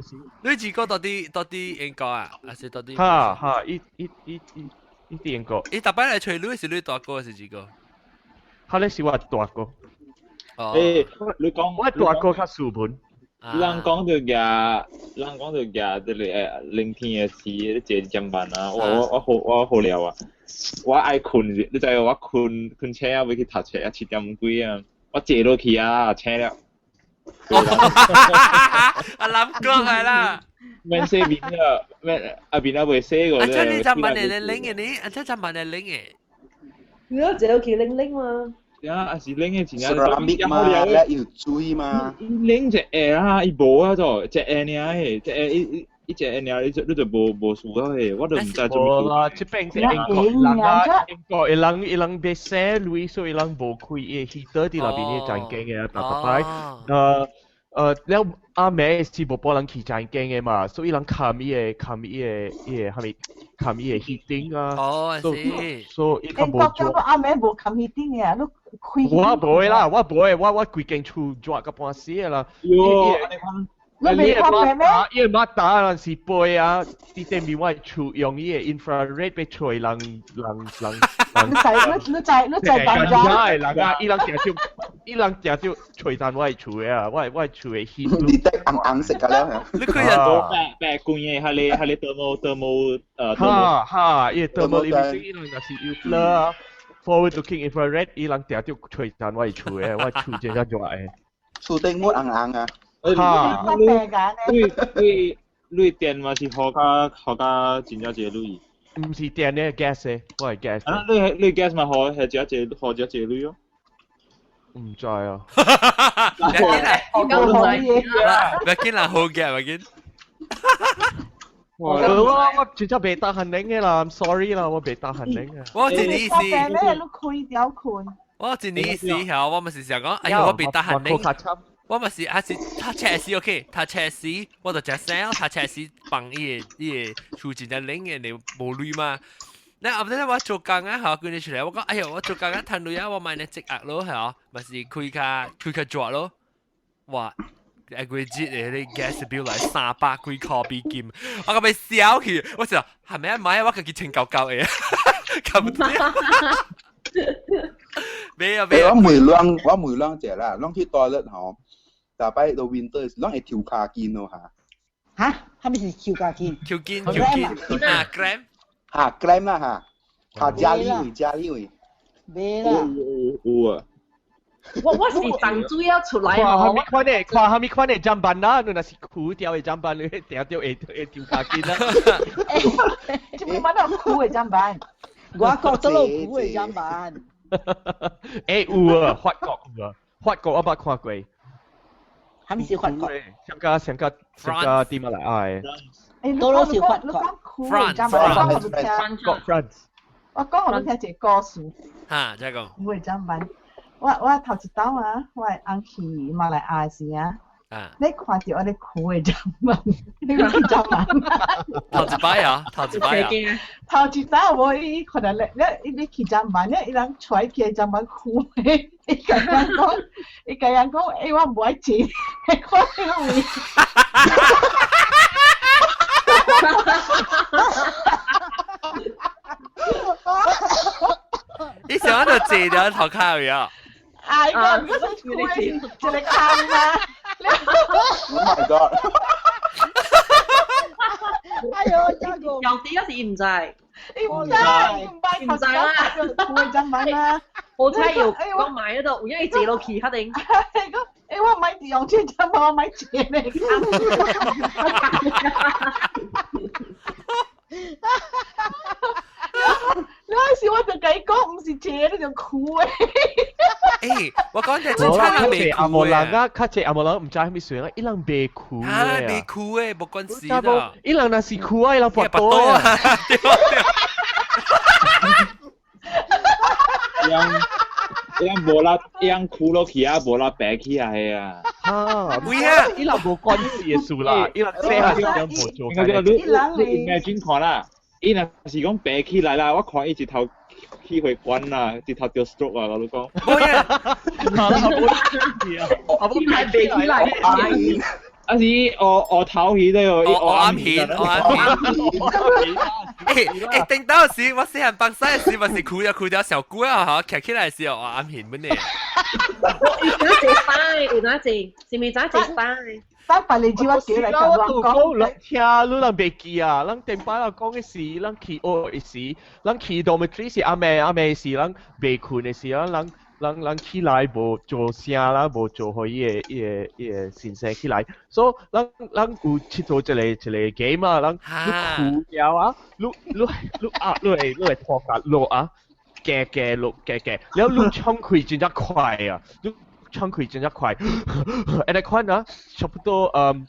二哥到底英國啊？還是到底？哈哈！伊伊伊伊伊佇英國。伊逐擺來揣你是你大哥還是二哥？哈咧是我大哥。哦。欸，你講我大哥較斯文。人講著舉，人講著舉，這個冷天的時，你坐砧板啊，我好料啊！我愛睏，你知我睏睏醒啊，欲去讀冊啊，7點幾啊，我坐落去啊，醒了。阿林哥係啦。免洗面啊，免阿面啊未洗過。啊，這你砧板係你拎嘅呢？啊，這砧板係拎嘅。你都坐落去拎拎嘛？啊，是冷的真正。 ceramic 嘛，咧要水嘛。冷一下啊，伊無啊就一下爾的，一下伊伊一下爾，你就無事啊的，我都毋知做無啦，這邊是英國人啊，英國的人伊人袂省鐳，所以伊人無開伊個 heater 佇內邊的房間的，逐逐擺，了暗暝是無半人去房間的嘛，所以伊人冚伊個啥物，冚伊個 heating 啊。哦，是。所以伊較無做。暗暝無冚 heating 嘅，你開。我無會啦，我無會，我規間厝熱到半死的啦。喲，你未看咩？伊個馬達若是飛啊，佇頂面我厝用伊個 infrared 欲揣人人人人。你在你在你在當家？人啊，伊人定著，伊人定著揣咱我厝的啊，我厝的 heat。你得紅紅色個了。你開人多白白罐的，彼個 thermo。哈哈，伊個 thermal imaging 伊人若是有 FLIR forward looking infrared，伊人定著揣咱我厝的，我厝真正熱的。厝頂抹紅紅啊！哈！你你你電嘛是予較予較真正濟鐳？毋是電的 gas 的，我係 gas。啊，你你 gas 嘛予係真濟予真濟鐳哦？毋知啊。唔要緊啦，唔要緊啦，好嘅，唔要緊。我真正袂 tahan 冷的啦，I'm sorry 啦，我袂 tahan 冷嘅。我一年時。咩？你開掉困。我一年時候，我咪是想講，哎呀，我袂 tahan 冷。我嘛是，還是讀冊時 OK，讀冊時我就食聲，讀冊時放伊個厝真正冷的，你無鐳嘛。那後尾我做工啊，吼，叫你出來，我講，哎呦，我做工啊，趁鐳啊，我買呢積壓咯，係嘛是開較熱咯。哇！一個月的你 gas bill 來300幾塊美金，我個欲笑去，我想係咪啊買我家己穿厚厚的，搞不掂。沒有沒有。我問攏，我問攏者啦，攏去 toilet 吼，逐擺到 winter 攏會抽跤筋咯嚇。嚇？啥物是抽跤筋？抽筋抽筋啊，cramp。嚇 cramp 啦嚇，嚇家裡位家裡位。沒啦。有啊。我是漲水要出來看蝦米款的，看蝦米款的砧板啦，你若是枯掉的砧板，你定著會抽跤筋啦。這邊買到枯的砧板。我國都有枯的砧板。欸有啊，法國有啊，法國我捌看過。啥物是法國？上加上加上加點仔來愛。多數是法國。 France 國 France。我講予你聽一個故事。哈，再講。枯的砧板。我頭一擺啊，我翁去馬來亞時啊，你看著我咧枯的砧板，你看砧板。頭一擺啊，頭一擺啊。頭一擺無伊看著咧，你伊去砧板，你伊人揣起砧板枯的，伊共人講，伊共人講，欸，我無愛坐，看彼個位。你想就坐著頭殼位啊？哎呀，我是枯的，一個空啊！Oh my god！哎呦，真個有啲嗰時伊毋知，伊毋知，伊毋捌，毋知啦，枯的砧板啊！好彩有講買嗰度，有影伊坐落去確定。講，欸，我莫用這砧板，我莫坐咧。坐，你就哭誒。誒，我講就真係人未阿無哭人啊，較濟阿無人毋知啥物事啊，伊人袂哭啊，未哭誒，無關事啦。伊人若是哭啊，伊人跋倒啊。對對。伊人無啦，伊人哭落去啊，無啦白起啊，係啊。啊，會啊，伊人無關事的事啦，伊人細漢時陣無做。你 imagine 看啦，伊若是講白起來啦，我看伊一頭氣血管啦，一頭著 stroke 啊，我你講。無啊，啊，無白起來。啊是烏烏頭魚對哦，烏暗片，烏暗片。欸欸，頂到時我細漢放屎時，嘛是哭了哭了小久啊，吼，徛起來時烏暗片本呢。有哪隻 style？有哪隻？是咪哪隻 style？但白你知我叫來我都講，咱聽你人袂記啊，咱頂擺人講的是，咱去學的時，咱去 dormitory 是暗暝暗暝時，咱袂睏的時，咱人人起來無做聲啦，無做予伊个伊个伊个先生起來，所以咱咱有佚佗一個一個 game 啊，咱你睏了啊，你你你啊，你會你會拖甲落啊，加加落加加，了你喘氣真正快啊，你喘氣真正快，按呢款啊，差不多1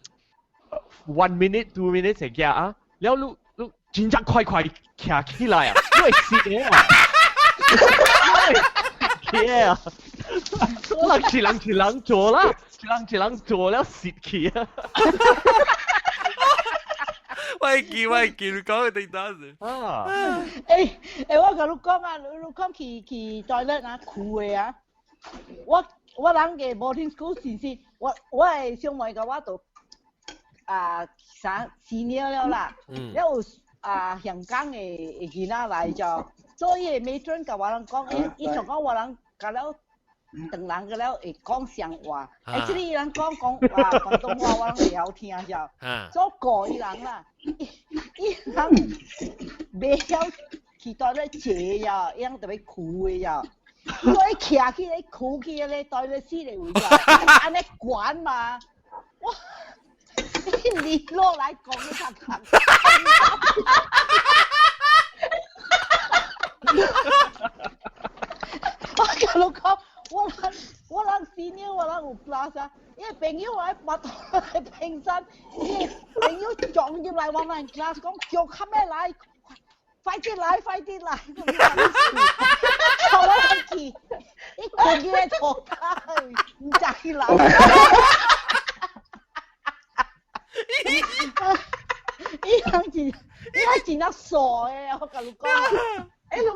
minute 2 minutes 會行啊，了你你真正快快徛起來啊，你會死的啊！啊！我人一人一人做啦，一人一人做了蝕去啊！我會記，我會記，你講的當時。啊！欸欸，我共你講啊，你講去去 toilet 啊，褲的啊，我我人個 boarding school 時時，我我的小妹佮我都啊啥 senior 了啦，了有啊香港的囡仔來就。所以 matron 共我人講，伊伊就講我人甲了唐人甲了會講雙話，欸，這裡伊人講講話廣東話，我人會曉聽就，所以顧伊人啦，伊伊人袂曉去 toilet 坐呀，伊人特別哭的呀，所以徛起來哭起來 toilet 死的位啊，按呢管嘛，哇，你落來講你看看。我共你講，我人我人 senior 我人有 class 啊，伊個朋友來跋倒來平山，伊個朋友撞入來我人 class 講叫較欲來，快啲來快啲來，我人去，伊睏佇咧塗跤，毋知來。伊人是伊人真正傻的，我共你講。欸，你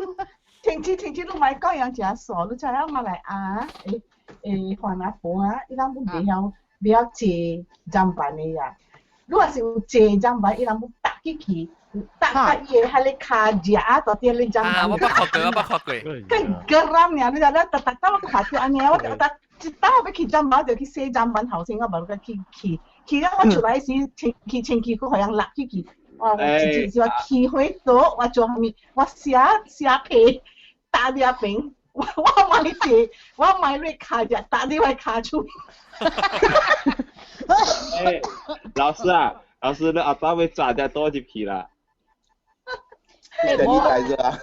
停止停止，你莫講人誠傻，你知影馬來亞欸欸番阿婆啊，伊人攏袂曉袂曉坐砧板的呀。你若是有坐砧板，伊人攏搭起去，搭甲伊的彼個跤夾到佇咧砧板。啊，我捌看過，我捌看過。更 geram 爾，你知影？逐逐當我看著按呢，我逐一搭欲去砧板就去洗砧板頭先，我無閣去去去了，我出來時清氣清氣，閣予人落去去。我直接是我起火倒，我做啥物？我寫寫皮打佇遐邊，我我買坐，我買落跤只打佇我跤手。欸，老師啊，老師，你阿爸會炸只倒入去啦？欸，你大隻啊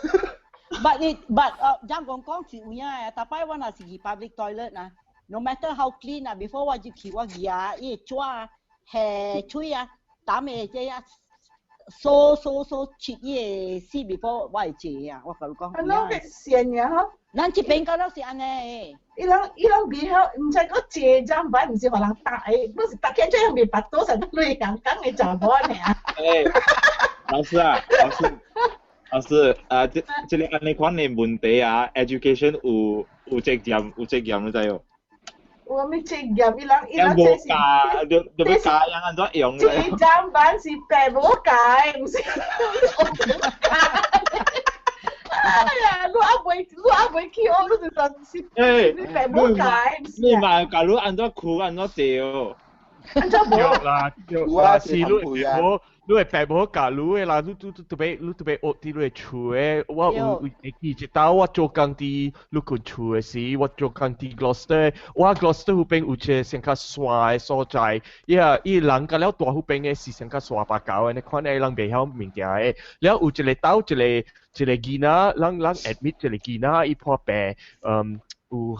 ？But 你 but 啊，人講講是有影的，逐擺我若是去 public toilet 啊，no matter how clean 啊，before 我入去我牙伊個紙啊、下喙啊、膽的這啊。掃掃掃切伊個死 before 我會坐啊！我共你講。啊，攏會善呀吼！咱這邊敢若是按呢。伊人伊人袂曉，毋知閣坐砧板，毋是予人搭的，不是搭起這樣袂跋倒，實落香港的查某爾。欸，老師啊，老師，老師，啊，這這個按呢款的問題啊，education 有有責任，有責任，你知無？我咪責任，伊人伊人這是，就就欲教人按怎用。這砧板是爸母教的，毋是我教。哎呀，你猶未，你猶未去學，你就當是你爸母教的，毋是。你嘛教你按怎睏，按怎坐哦。安怎無？對啦，對啦，是你無，你會白無教你的啦，你都特別你特別學佇你的厝的。我有會記一道我做工佇陸軍厝的時，我做工佇 Gloucester，我 Gloucester 彼邊有一個上較山的所在，伊啊伊人甲了大彼邊的是上較山巴狗的，你看的人袂曉物件的。了有一個兜一個一個囡仔，人人 admit 一個囡仔，伊破病，有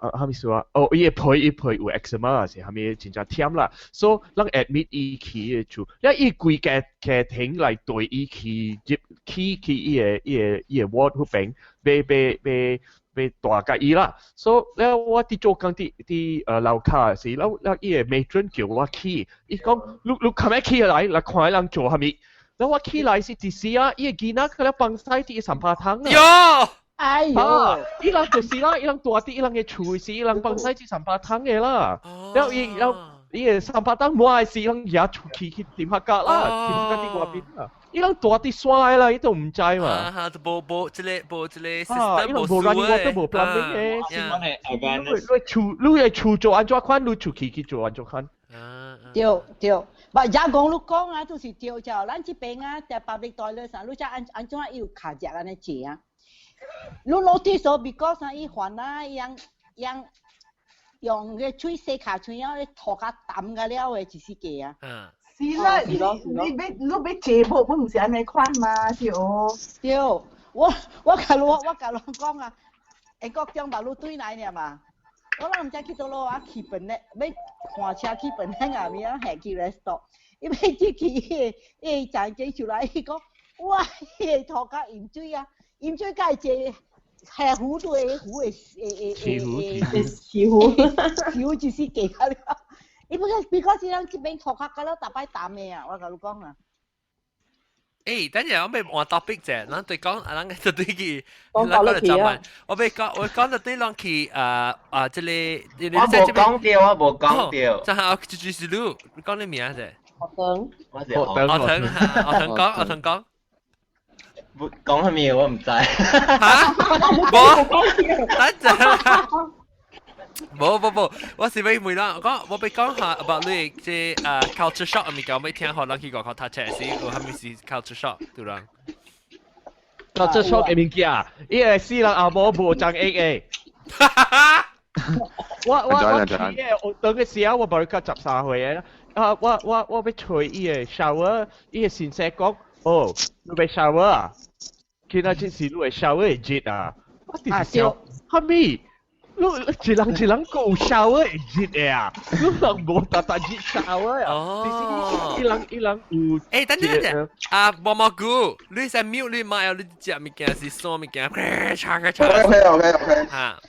啊，啥物事啊？哦，伊的皮伊皮有 eczema 是啥物真正忝啦，所以咱 admit 伊去伊的厝，了伊規家家庭來對伊去入去去伊的伊的伊的 ward 彼邊，欲欲欲欲蹛共伊啦。所以了我佇做工佇佇樓跤時，了了伊的 matron 叫我去，伊講你你較欲起來來看人做啥物。了我起來是一時啊，伊的囡仔去了放屎佇三拍桶啊。喲！哎喲！伊人就是啦，伊人蹛佇伊人的厝時，伊人放屎佇三拍桶的啦。了伊了伊的三拍桶滿的時，人也出去去點下格啦，點下格佇外邊啦。伊人蹛佇山的啦，伊都毋知嘛。啊，都無無這個無這個 system 伊人無 running water 無 plumbing 的。你你厝你的厝做按怎款，你出去去做按怎款。對對，但也講你講啊，都是對就，咱這邊啊，佇 public toilet 上，你知按按怎伊有卡只按呢坐啊？你 notice 哦，because 啊，伊還啊，用用用個喙洗跤喙啊，塗較澹個了的，一時個啊。是啦，你你欲你欲坐無，本毋是按呢款嘛，是哦。對，我我共你我共你講啊，英國中馬路對來爾嘛。我攏毋知去佗落啊，去飯咧，欲換車去飯咧下面啊，行去 rest stop，伊欲入去伊個伊個站出來，伊講哇，伊個塗較飲水啊，飲水才會坐下湖對湖的會會會會湖湖就是加較了。伊不過比較是咱這邊塗較較了逐擺澹的啊，我共你講啊。誒，等陣我欲換 topic 者，咱對講，啊，咱就對去，咱講就問，我欲講，我講就對咱去，啊啊，這個，我無講著，我無講著。就係就是你，你講你名者。學騰，我是學騰，學騰，學騰講，學騰講。不講啥物我毋知。嚇？無，等陣。無無無，我是欲問啦，講我欲講下 about 你這culture shock 物件，我欲聽予人去外國讀冊時，有啥物是 culture shock 對人？culture shock 的物件，伊個死人阿某無長翼的。我我我去的，我當個時啊，我無較13歲的，啊，我我我欲揣伊個 shower，伊個先生講，哦，你欲 shower 啊？今仔這是你的 shower 的熱啊！我直是想，啥物？你一人一人夠 shower 會熱的啊？你人無逐逐熱 shower 啊？哦，一人一人有。誒，等陣等陣，啊，毛毛菇，你使 mute 你麥啊？你食物件是啥物件？查個查。 OK OK OK。嚇。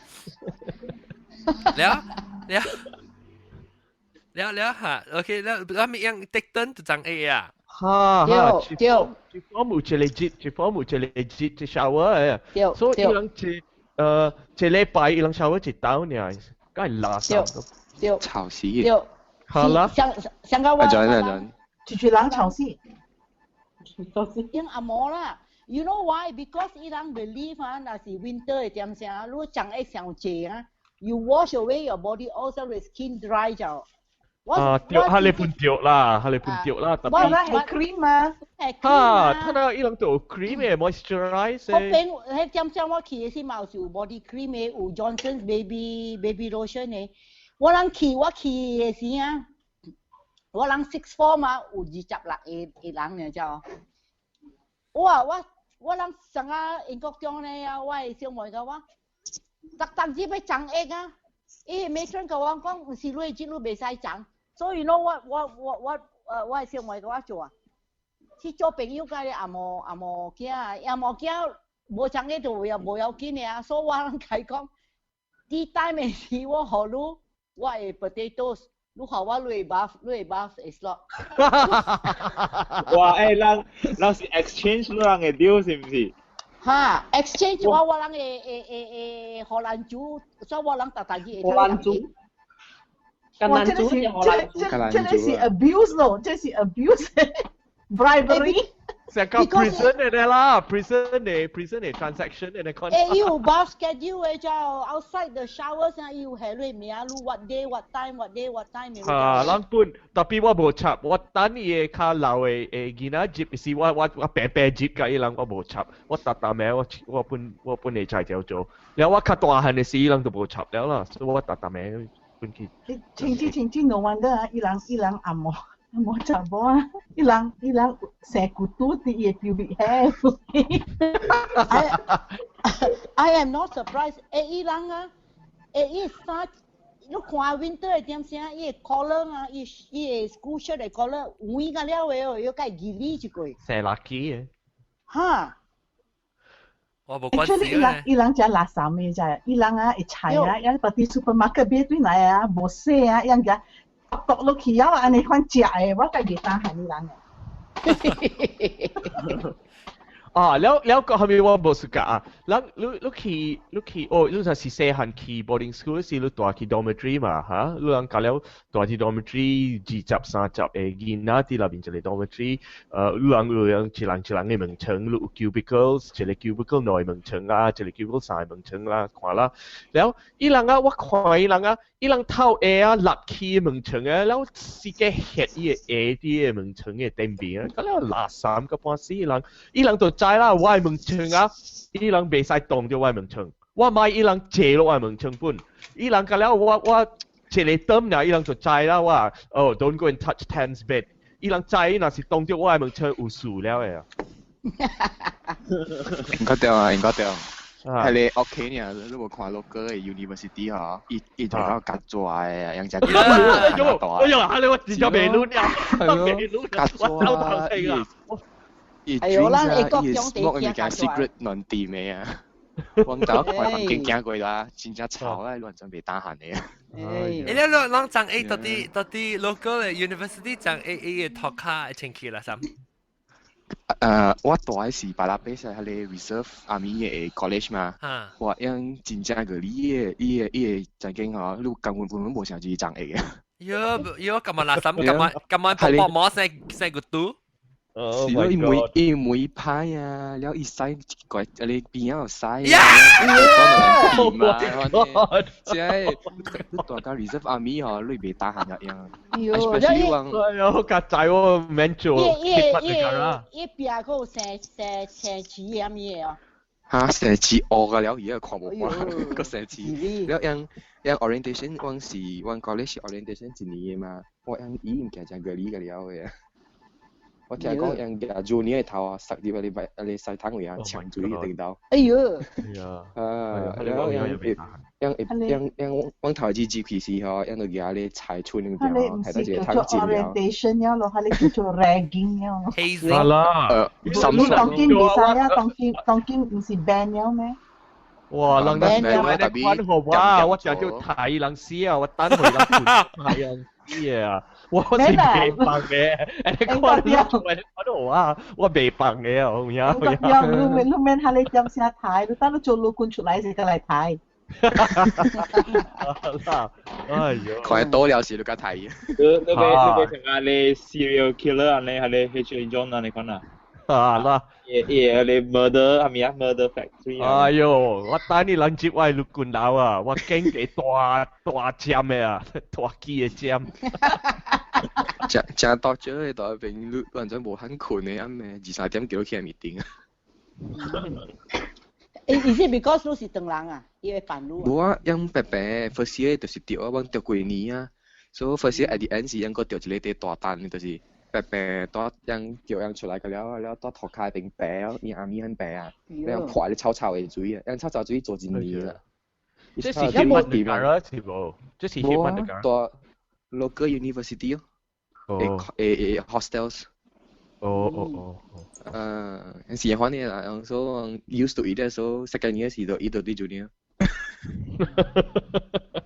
了了了了嚇，OK 了，咱咪用電燈就長 A 啊。哈哈，對，一房有一個熱，一房有一個熱一 shower 的，所以伊人一一禮拜伊人 shower 一道爾，梗係垃圾。對，吵死。對，好啦。上上個我。阿 John 阿 John。一一人吵死。用阿毛啦。You know why? Because 伊人 believe 啊，若是 winter 的點聲，你長會傷濟啊，you wash away your body also the skin dry 就。啊，對，哈你半掉啦，哈你半掉啦，特別。我係 cream 啊。係哈，他那伊人都有 cream 的 moisturize。我邊迄點聲我去的時嘛有 body cream 的，有 Johnson's baby baby lotion 的。我人去我去的時啊，我人 6'4 嘛，有26個個人爾就。哇！我我人上啊英國中咧啊，我的小妹共我，逐逐日欲長翼啊，伊 matron 共我講，毋是你這你袂使長，所以喏，我我我我我的小妹共我做啊，去做朋友共阿毛阿毛囝，阿毛囝無長翼就也無要緊的啊，所以我攏共伊講，tea time 的時我予你我的 potatoes。你予我你的 bath，你的 bath 會 slot。哇！欸，人人是 exchange 你人的料是毋是？哈，exchange 我我人會會會會荷蘭煮，所以我人逐逐日荷蘭煮。哇！這個是這這這個是 abuse 咯，這是 abuse bribery。成個 prison 嘅啦，prison 嘅 prison 嘅 transaction 嘅款。欸，伊有 bath schedule 嘅，就 outside the shower 先，伊有寫落名，你 what day what time what day what time。啊，咱本特別我無插，我等伊個較老的的囡仔入時，我白白入甲伊人我無插，我逐逐暝我我本我本會才條做，了我較大漢的時，伊人就無插了啦，所以我逐逐暝本去。清子清子，no wonder 啊，伊人伊人阿毛。無查某啊！伊人伊人生骨拄佇伊的 pubic hair。 I am not surprised。欸，伊人啊，欸，伊衫，你看 winter 的點聲，伊的 collar 啊，伊伊的 school shirt 的 collar 黃甲了的哦，要蓋二厘一個。生垃圾的。哈！我無關係伊人伊人食垃圾的啫，伊人啊會菜啊，伊佇 supermarket 買轉來啊，無洗啊，伊人食。剁落去啊，按呢款食的，我家己擔寒伊人的。啊，了了個後面我無暑假啊，咱你你去你去哦，你就是細漢去 boarding school 時，你蹛去 dormitory 嘛嚇，你人教了蹛去 dormitory 20、30個囡仔佇內面一個 dormitory，你人有人一人一人的門床，你有 cubicles，一個 cubicle 兩個門床啊，一個 cubicle 三個門床啦，看啦，了伊人啊，我看伊人啊，伊人透下啊，立起門床啊，了四個血伊個下佇個門床的頂邊啊，咁了垃圾個半死伊人，伊人就知啦，我的門床啊，伊人袂使動著我的門床，我買伊人坐落我的門床本，伊人甲了我我一個燈爾，伊人就知啦，我哦，don't go and touch Tan's bed，伊人知若是動著我的門床有事了的啊。應該對啊，應該對。係你屋企呢？你無看 local 的 university 嗬，伊伊就講較大的，樣只哎呦，哎呦，係你我真正袂攆了，袂攆，我走頭先啊！伊 drink 啊，伊 smoke 物件 cigarette 亂掂的啊！我走看環境行過啦，真正臭啊，亂準備打寒的啊！欸，你攏長 A 到底到底 local 的 university 長 A A 的塗跤會清氣啦，啥？我蹛的是巴拉貝斯彼個 reserve army 的 college 嘛，我樣真正個你的伊個伊個曾經吼，你根本根本無想是長下嘅。喲喲，咁啊垃圾，咁啊咁啊薄薄膜生生個肚。是咯，伊每伊每排啊，了伊洗一個啊你邊仔有洗啊，嘛，即係你蹛到 reserve army 吼，你袂打閒一樣。喲，哎呦，較濟我免做，伊伊伊伊壁個生生生刺咁嘢哦。哈，生刺惡個了，而家看無看個生刺。了樣樣 orientation，阮是阮 college orientation 一年的嘛，我樣伊毋驚真個理個了嘅。我聽講人家 junior 的頭啊，塞入去個個洗桶位啊，搶水頂到。哎呦！啊，然後樣樣樣樣阮頭一支開始吼，樣就舉咧菜村那邊吼，睇到一個桶進了。 orientation 了咯，係你叫做 ragging 了咯。係啦。你當今袂使啊，當今當今毋是 ban 了咩？哇！人哋你看好哇，我成就睇人死啊，我等佢人睇人死啊！我是袂放嘅，你看你看到啊，我袂放嘅啊，有影有影。你免你免下你點聲睇，你等你做老官出來先過來睇。哎呦！看多了時就較睇。你你欲你欲成啊？你 serial killer 啊？你係你 H A John 啊？你講啊？啊啦！伊伊個你 murder 係咪啊？murder factory 哎呦！我等你人接我陸軍樓啊！我經過大大尖的啊，大支的尖。食食多少的大邊，你完全無肯睏的，暗暝二三點叫起來 meeting 啊。欸，is it because 你是唐人啊？伊會煩你。無啊，因白白 first year 就是著啊，阮著幾年啊，所以 first year at the end 是應該著一個大單，就是白白蹛樣叫樣出來個了，了蹛塗跤邊白哦，伊暗暝很白啊，了破咧臭臭的水啊，樣臭臭水做一年啦。這是希望的㗎，是無？這是希望的㗎。蹛 local university 哦，誒誒 hostels。哦哦哦哦。是款的啦，所以 used to it 所以 second year 時就伊就對 junior。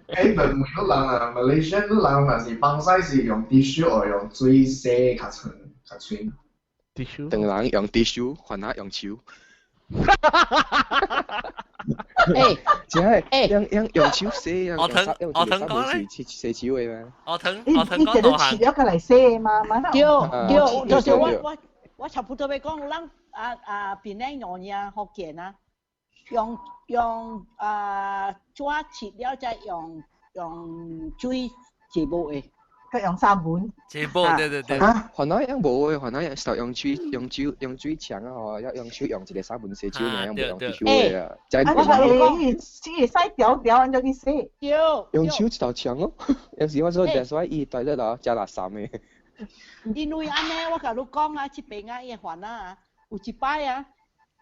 誒，問每個人啊，Malaysia 人若是放屎是用 tissue 或用水洗較長較清。 tissue。唐人用 tissue，番仔用手。欸，真係用用用手洗啊！我騰我騰講咧，洗洗手的嘛。我騰我騰講你一個切咗過來洗嘛，嘛對對，就是我我我差不多欲講，咱啊啊檳城兩年福建啊，用用啊紙切了再用用水坐無的。佢用三碗。這波對對對。啊，番仔樣無的，番仔樣是用水用酒用水沖啊，吼，要用手用一個三文洗手爾，無用手的啊。啊，我講，這會使調調按怎去洗？對。用手一頭沖咯，有時我說 that's why 伊 toilet 啊，食垃圾的。因為按呢，我共你講啊，這邊啊，伊個番仔啊，有一擺啊，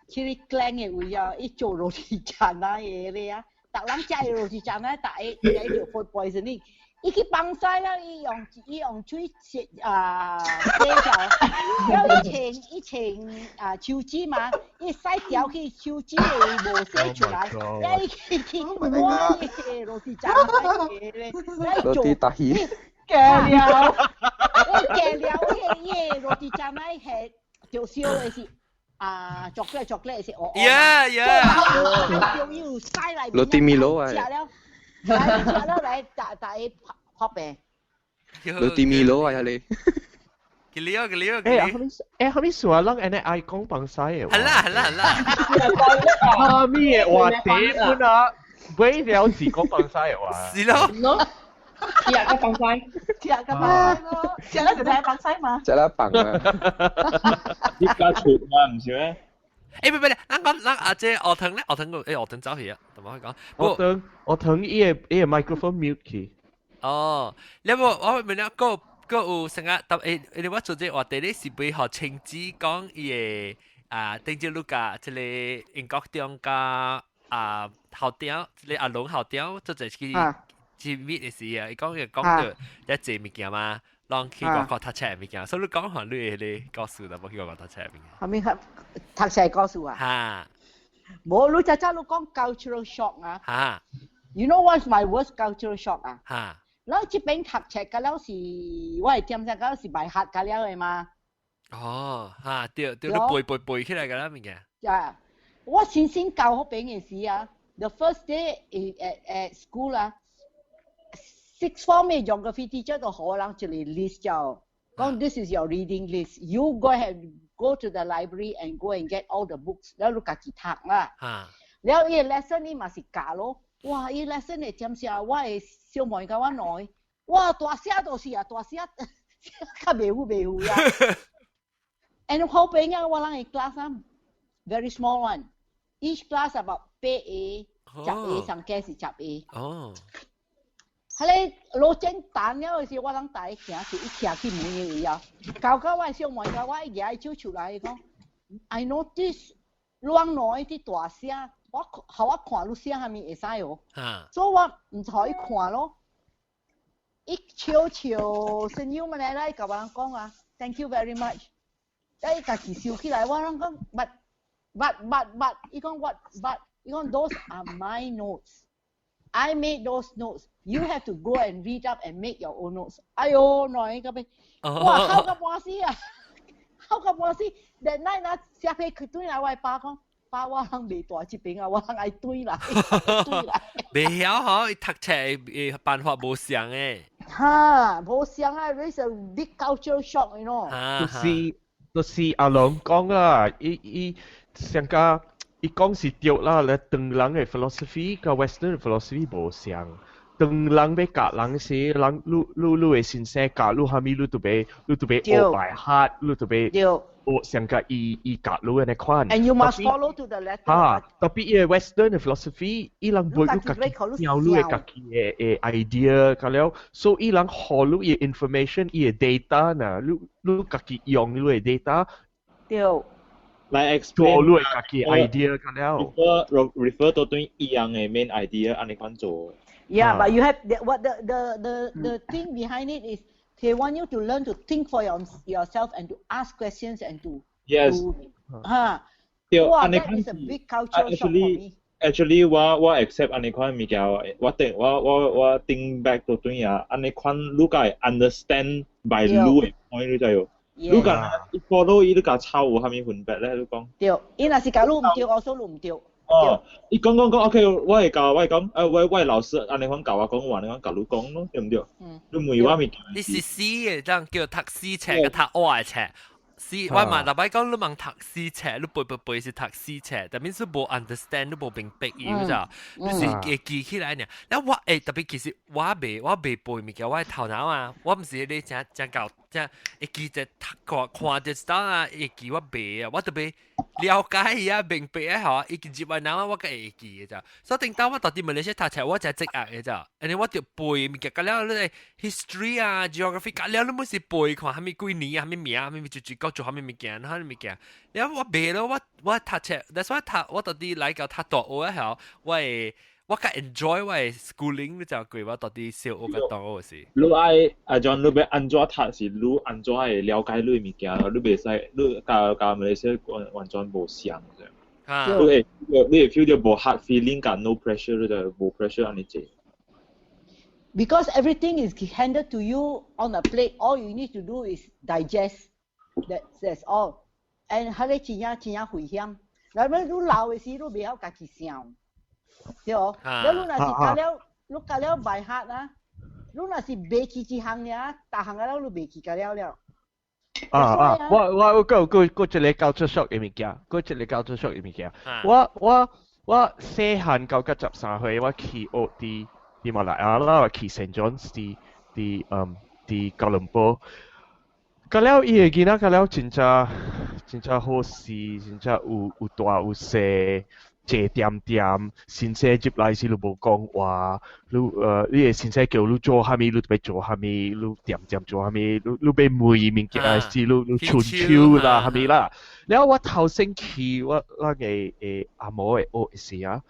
去 Klang 的位啊，伊做 roti canai 的咧啊，逐人食的 roti canai，逐个伊就 food poisoning。伊去放屎了，伊用伊用水洗啊洗掉，了伊穿伊穿啊手指嘛，伊屎掉去手指會無洗出來，了伊去去哇，伊 roti canai 咧，了伊做。 roti 打魚。假了，我假了，伊個 roti canai 係就燒的是啊，chocolate chocolate 是黑黑。 Yeah。就有屎內面。 roti Milo 啊。食了，來食了來打打伊發病。 roti Milo 啊，你。幾料幾料。欸，後面欸後面說人按呢愛講放屎的。係啦係啦係啦。蝦米的話題本啊，尾了是講放屎的話。是咯。食個放屎，食個放屎咯，食了就睇放屎嘛。食了放啊。你家出嘛唔是咩？欸，唔唔，咱講咱阿姐學堂咧，學堂個欸學堂走去啊，怎麼講？學堂學堂伊個伊個 microphone mute 去。哦，你無我問你個個有成日特欸，你我做這話題咧是背予青子講伊個啊，頂朝你甲這個英國中甲啊校長，這個阿龍校長做者去去 meet 的時啊，伊講伊講著一濟物件嘛，攏去外國讀冊的物件，所以你講下你的彼個故事啦，無去外國讀冊的物件。啥物讀冊故事啊？哈。無，你早早你講 cultural shock 啊？哈。 You know what's my worst cultural shock 啊？哈。咱這邊讀冊甲了是，我會點聲甲了是 by heart 甲了的嘛？哦，哈，對對，你背背背起來個啦物件。啊，我先先教彼邊的時啊，the first day at school 啊，sixth form 的 geography teacher 就予人一個 list 叫，講 this is your reading list, you go ahead go to the library and go and get all the books，了你家己讀啦。了伊個 lesson 伊嘛是教咯，哇！伊 lesson 會點寫，我的小妹共我兩個，哇！大寫就是啊，大寫較袂赴袂赴啊。And 好邊啊，我人的 class 啊，very small one，each class about 八個、十個，上加是十個。彼个羅真彈了的時，我人帶伊行去，伊徛去門的位啊，到到我的小妹甲我伊舉手出來，伊講，I notice 攏兩個佇大寫，我予我看你寫啥物會使哦。所以我毋予伊看咯。伊笑笑，先友嘛來來共我人講啊，Thank you very much。伊家己收起來，我攏講，but but but but，伊講 what but，伊講 those are my notes。I made those notes. You have to go and read up and make your own notes. 哎喲，喏個邊，哇，哭到半死啊！哭到半死。That night 那寫批佢轉來我的爸講，爸我人袂蹛這邊啊，我人愛轉來，轉來。袂曉嗬，伊讀冊的辦法無相的。哈，無相啊！It's a big culture shock，you know。就是就是阿龍講啦，伊伊上加。伊講是對啦，咧唐人的 philosophy 佮 Western philosophy 無相。唐人欲教人時，人你你你的先生教你啥物，你都欲你都欲學 by heart，你都欲學像個伊伊教你按呢款。 And you must follow to the letter。哈，特別伊個 Western 的 philosophy，伊人袂你家己調你的家己的的 idea 個了，所以伊人予你伊 information，伊的 data 呢，你你家己用你的 data。對。來做 explain 你家己 idea 個了。 refer refer 到對一樣的 main idea 按呢款做。 Yeah, but you have the, what the thing behind it is they want you to learn to think for yourself and to ask questions and to to 哈。哇，that is a big culture shock for me. Actually，我我 accept 按呢款物件，我定我我我 think back 到對啊，按呢款你該 understand by 你的 point 你知無？你共 follow 伊，你共抄有啥物分別咧？你講。對，伊若是共你毋對，我說你毋對。哦，伊講講講，OK，我會教我會講，誒，我我老師按呢款教我講話，按呢款共你講咯，對毋對？嗯。你問我物件。你是死的，當叫讀死冊佮讀活的冊，是，我嘛，逐擺講你問讀四冊，你背背背是讀四冊，但係是無 understand，你無明白伊，你知？你是會記起來呢。แล้ว我會特別其實我袂背物件，我的頭腦啊，我毋是你誠誠𠢕誠會記得讀看看著知道啊，會記我袂啊，我特別了解伊啊，明白啊，吼，伊入來腦啊，我較會記的咋。所以頂當我到佇馬來西亞讀冊，我才積壓的咋。因為我著背物件，甲了你 history 啊，geography，甲了你毋是背看啥物幾年啊，啥物名，啥物就就講做啥物物件，啥物物件。了我袂咯，我讀冊，that's why 讀我到底來到讀大學啊，我會我較 enjoy 我的 schooling，你知過我到底小學佮大學時。你愛阿 John，你欲按怎讀是你按怎會了解你的物件，你袂使你佮佮馬來西亞完完全無相這樣。你會 feel 到無 hard feeling 佮 no pressure，你就無 pressure 按呢濟。 Because everything is handed to you on a plate, all you need to do is digest. That's all. And 彼个真正真正危險。然後你老的時，你袂曉家己想，對無？了你若是教了，你教了 by heart 啊，你若是袂記一項爾，逐項了你袂記甲了了。啊啊！我閣一個 culture shock 的物件，閣一個 culture shock 的物件。我細漢到甲13歲，我去學佇佇馬來亞啦，我去 Saint John's 佇吉隆坡。甲了伊的囡仔，甲了真正真正好勢，真正有大有細，坐恬恬，先生入來時你無講話，你的先生叫你做啥物，你就欲做啥物，你恬恬做啥物，你欲問物件時，你伸手啦，啥物啦。了我頭先去我咱的阿嬷的學時啊，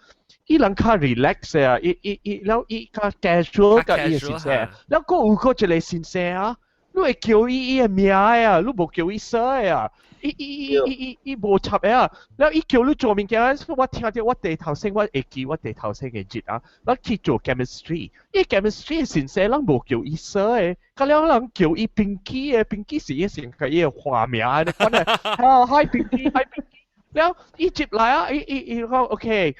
伊人較 relax 啊，伊伊伊了伊較 casual 佮伊的先生，了閣有閣一個先生啊，你會叫伊伊的名啊，你無叫伊 sir 啊。伊伊伊伊伊伊無插的啊！了伊叫你做物件，我聽著我第頭先我會記我第頭先的日啊，我去做 chemistry，伊 chemistry 先生攏無叫伊 sir 的，佮了人叫伊 Pinky 的，Pinky 是伊成個伊的花名的，款的，啊，Hi Pinky，Hi Pinky，了伊入來啊，伊伊伊講 OK，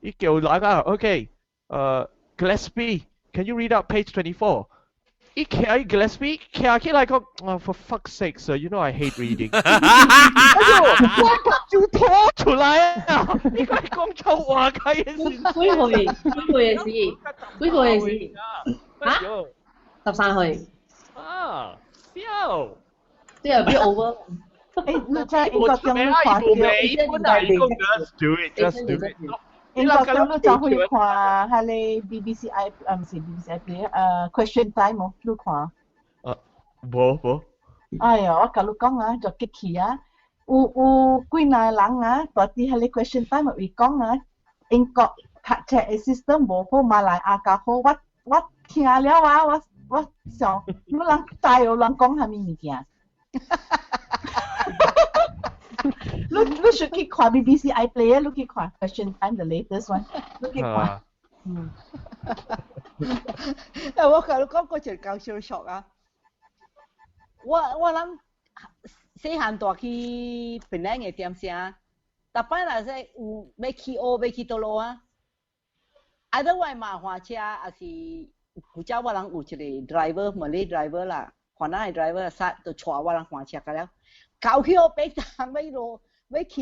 伊叫來啊，OK，Gillespie，can you read out page 24？伊徛伊 Gillespie 徛起來講，oh, for fuck's sake, sir, you know I hate reading。哎呦，我就吐出來啊！你快講臭話開嘅幾歲？幾歲嘅事？幾歲嘅事？嚇？13歲。啊，屌！這有啲 over。誒，你在英國中你看到？ Just do it, just do it。英國中你就會看彼个 BBC I 啊，毋是 BBC I Play，Question Time 無？你看？啊，無無。哎呀，我共你講啊，就激氣啊！有幾若個人啊，佇彼个 Question Time 會講啊，英國讀冊的 system 無好，馬來亞較好。我聽了啊，我想，你人知有人講啥物物件？你需去看 BBC iPlayer，你去看 Question Time the latest one，你去看。嗯。誒，我共你講過一個搞笑 shock 啊！我諗細漢大去檳城的點聲，逐擺若說有欲去學欲去佗落啊，啊，你我馬華車，抑是古早我人有一個 driver，Malay driver 啦，番仔的 driver 殺就帶我人換車個了，到去學欲當欲落欲去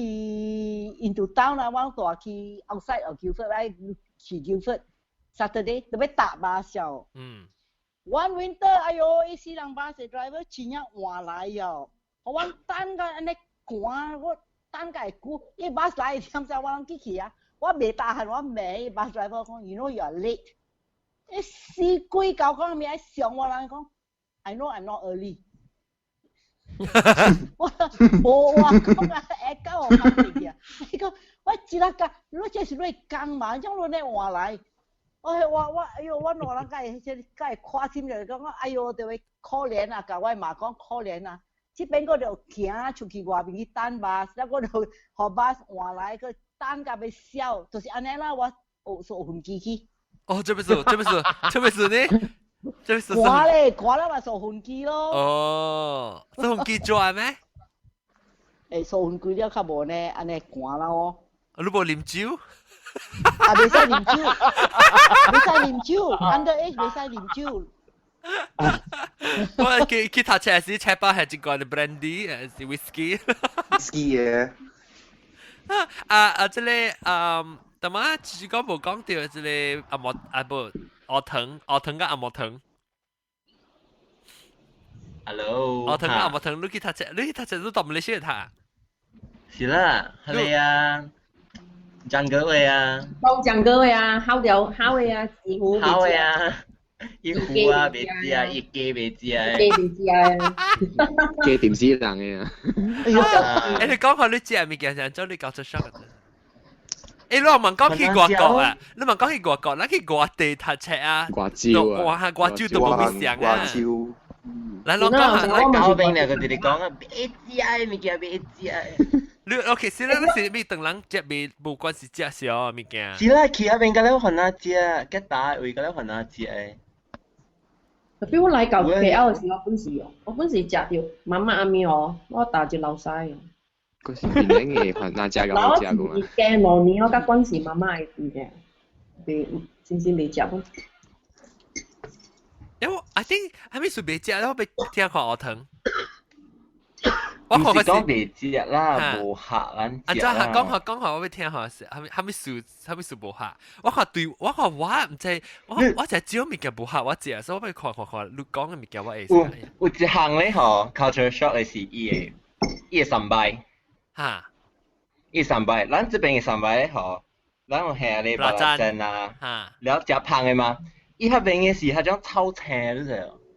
into town 啦，我帶去 outside of Guildford 來去 Guildford Saturday 都欲搭巴士。One winter，哎喲，伊死人巴士 driver 真正換來哦，予阮等甲按呢寒，我等甲會久，伊巴士來點鐘我攏去去啊，我袂 tahan，我罵伊 bus driver 講，you know you are late。伊死鬼狗講物愛上我人講，I know I'm not early。我無話講啊，會到我講去啊！伊講我一日工，你這是你工嘛？怎你咧換來？我我哎喲，我兩人會這會看心就講，哎喲，就會可憐啊！共我媽講可憐啊！這邊我就行出去外面去等巴士，我就予巴士換來，閣等甲欲死，就是按呢啦。我學坐飛機去。哦，這不是，這不是，這不是呢？這是寒咧，寒了嘛坐飛機咯。哦，坐飛機轉咩？欸，坐飛機了較無呢，按呢寒啦哦。你無啉酒？啊，袂使啉酒，袂使啉酒，under age 袂使啉酒。我去去讀冊時，冊包係一罐 brandy，是 whisky。 whisky 嘅。啊啊！這個嗯，但嘛只是講無講到這個阿莫啊無學堂學堂佮阿莫堂。 Hello。學堂佮阿莫堂，你去讀冊，你去讀冊，你到馬來西亞讀？是啦，係你啊，講歌嘅啊。講講歌嘅啊，好條好嘅啊，幾乎好嘅啊，一糊啊，袂知啊，一家袂知啊。一家袂知啊。家掂死人嘅啊！欸，你講下你食物件，做你搞出 shock 欸，你問講去外國啊？你問講去外國，咱去外地讀冊啊？外州啊，外外州都無物相啊。來，我講下，來搞邊兩個直直講啊，袂知啊，物件袂知啊。你 OK，是啦，你是咪當人食未？無關是食啥物件。是啦，去那邊個了番仔食，吉打位個了番仔食的。特別我來到 KL 的時候，我本是哦，我本是食著媽媽阿咪哦，我打一流屎哦。嗰是邊個嘅番仔食個好食過嘛？驚2年我甲關係媽媽的物件，未真真未食本。因為 I think 係咪屬未食？我欲聽看學堂。我是講袂食啦，無合咱食啦。講下講下，我欲聽下是，蝦米蝦米事，蝦米事無合。我看對，我看我毋知，我我食少物件無合我食，所以我欲看看看，你講的物件我會。有有一項咧吼，culture shock 的是伊的伊的 sambal。哈。伊 sambal，咱這邊的 sambal 咧吼，咱有下咧 belacan 啊，了食芳的嘛。伊彼邊的是彼種臭青，你知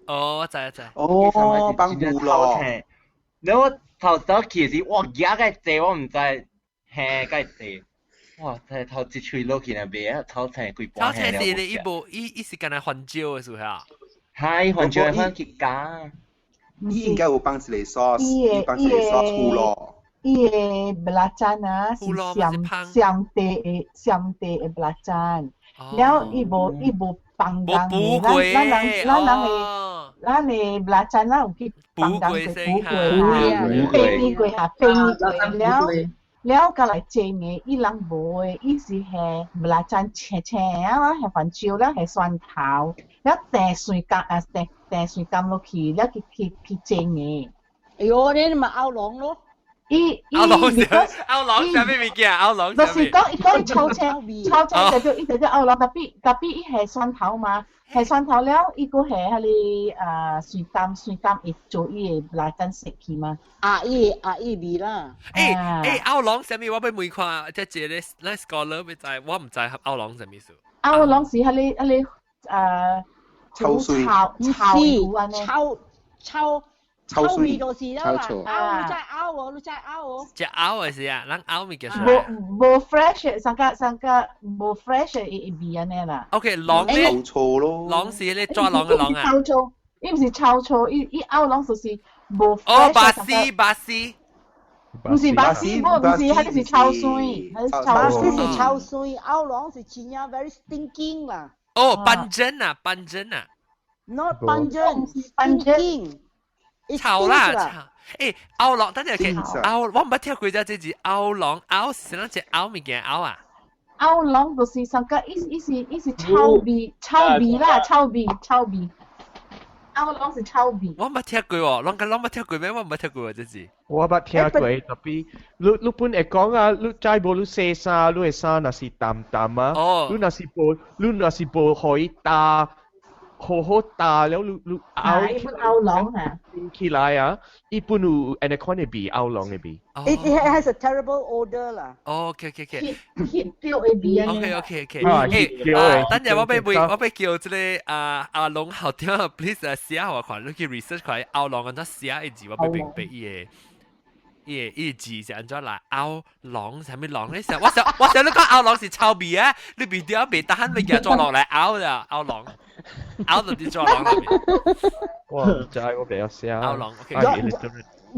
無？哦，我知我知。哦，放糊咯。了我頭早去的時，哇，夾個濟，我毋知嘿個濟，哇，真頭一喙落去若袂啊，臭青規盤。臭青是咧，伊無伊伊是干焦番椒的是啊？係番椒番去加。伊應該有放一個 sauce，伊放一個 sauce 糊咯。伊的 belacan 啊是上上地的上地的 belacan，了伊無伊無放工的，咱咱人咱人的咱的 belacan 咱有去放工過補過哈，白米過哈，白米過了了，佮來煎的，伊人無的，伊是下 belacan 青青啊，下番椒了下蒜頭，了鄭蒜柑啊，鄭鄭蒜柑落去，了去去去煎的。哎喲，你咪拗龍咯〜伊伊拗龍拗龍啥物物件？拗龍就是講伊講伊臭青，臭青就叫伊就叫拗龍，特別特別伊下蒜頭嘛，下蒜頭了，伊閣下彼個啊蒜柑蒜柑會做伊的 belacan 色去嘛。啊伊啊伊味啦。欸欸，拗龍啥物？我欲問看，這一個咱 scholar 欲知，我毋知拗龍啥物意思。拗龍是彼個彼個啊，臭水臭臭安呢？臭臭。臭味就是啦，拗你真拗哦，你真拗哦。食拗的是啊，咱拗物件無無 fresh，上個上個無 fresh 的味按呢啦。 OK，龍咧，臭臭咯。龍是彼個抓龍的龍啊。臭臭，伊毋是臭臭，伊伊拗龍就是無 fresh。哦，basi basi。毋是 basi，無毋是，彼個是臭酸，彼個是臭 basi 是臭酸，拗龍是真正 very stinking 啦。哦，pungent 啊，pungent 啊。 Not pungent，stinking。臭啦臭！欸，拗龍，等陣嘅拗，我毋捌聽過這這字拗龍，拗是咱隻拗物件拗啊？拗龍就是上個伊伊是伊是臭味臭味啦，臭味臭味。拗龍是臭味。我毋捌聽過喎，攏個攏捌聽過咩？我毋捌聽過喎這字。我捌聽過，特別你你本會講啊，你知無？你洗衫，你的衫若是澹澹啊，你若是無，你若是無予伊焦。好好焦了，你你拗伊本拗龍啊，起來啊，伊本有按呢款的味，拗龍的味。 It has a terrible odor 啦。哦，OK OK OK。翕掉的味啊。 OK OK OK。欸，等陣我欲問，我欲叫這個啊阿龍校長，please 啊寫我看，你去 research 看拗龍按怎寫的字，我欲明白伊的。伊個伊個字是按怎來拗龍啥物龍？你想我想我想你講拗龍是臭味啊？你袂對袂得閒欲舉抓龍來拗啦，拗龍，拗到啲抓龍裏面。我毋知，我袂曉寫。拗龍，OK。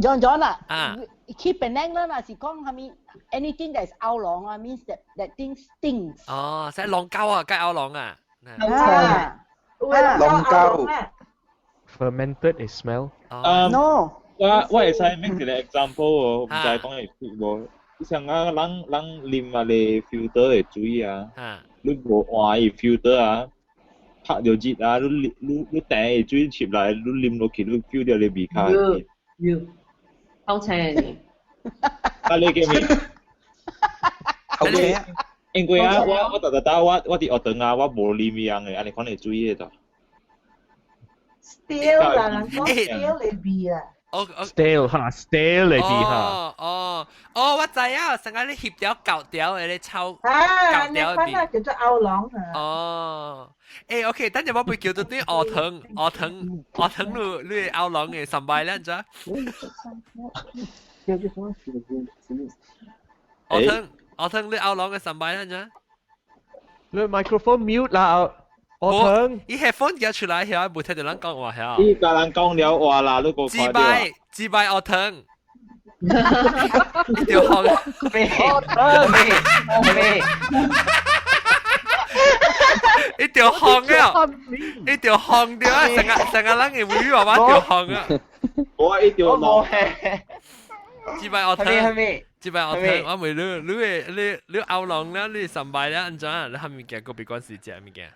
John John 啊，去 Penang 啦，若是講啥物 anything that is 拗龍啊，means that that thing stinks。哦，使龍膠啊，該拗龍啊。啊，龍膠。 Fermented smell。 No。我我會使 make 一個 example 哦，毋知講會對無？像啊，人人啉啊個 filter 的水啊，你無換伊 filter 啊，拍著熱啊，你你你掟水入來，你啉落去，你 feel 到你味較要要偷青你。啊，你叫咩？偷青。因為啊，我我逐逐打我我佇學堂啊，我無啉樣的，按呢款的水的就。 Stale 啦，人講 stale 的味啊。哦哦，stale 哈，stale 的味哈。哦哦哦，我知啊，成個你翕條舊條的咧炒啊，舊條你講啊叫做歐龍啊。哦，欸，OK，等陣我被叫做啲鵝糖、鵝糖、鵝糖，你你歐龍的上擺咧，你知？鵝糖、鵝糖，你歐龍的上擺咧，你知？你 microphone mute 啦，鵝糖。伊 headphone 夾出來遐，無聽到人講話遐。伊共人講了話啦，你個自擺自擺鵝糖。一條紅。咩咩咩？一條紅啊！一條紅掉啊！成個成個人嘅會話話條紅啊！我一條冇。自擺鵝糖。係咩？自擺鵝糖，我問你，你會你你歐龍咧，你上擺咧，按怎？你係物件個別關事食物件？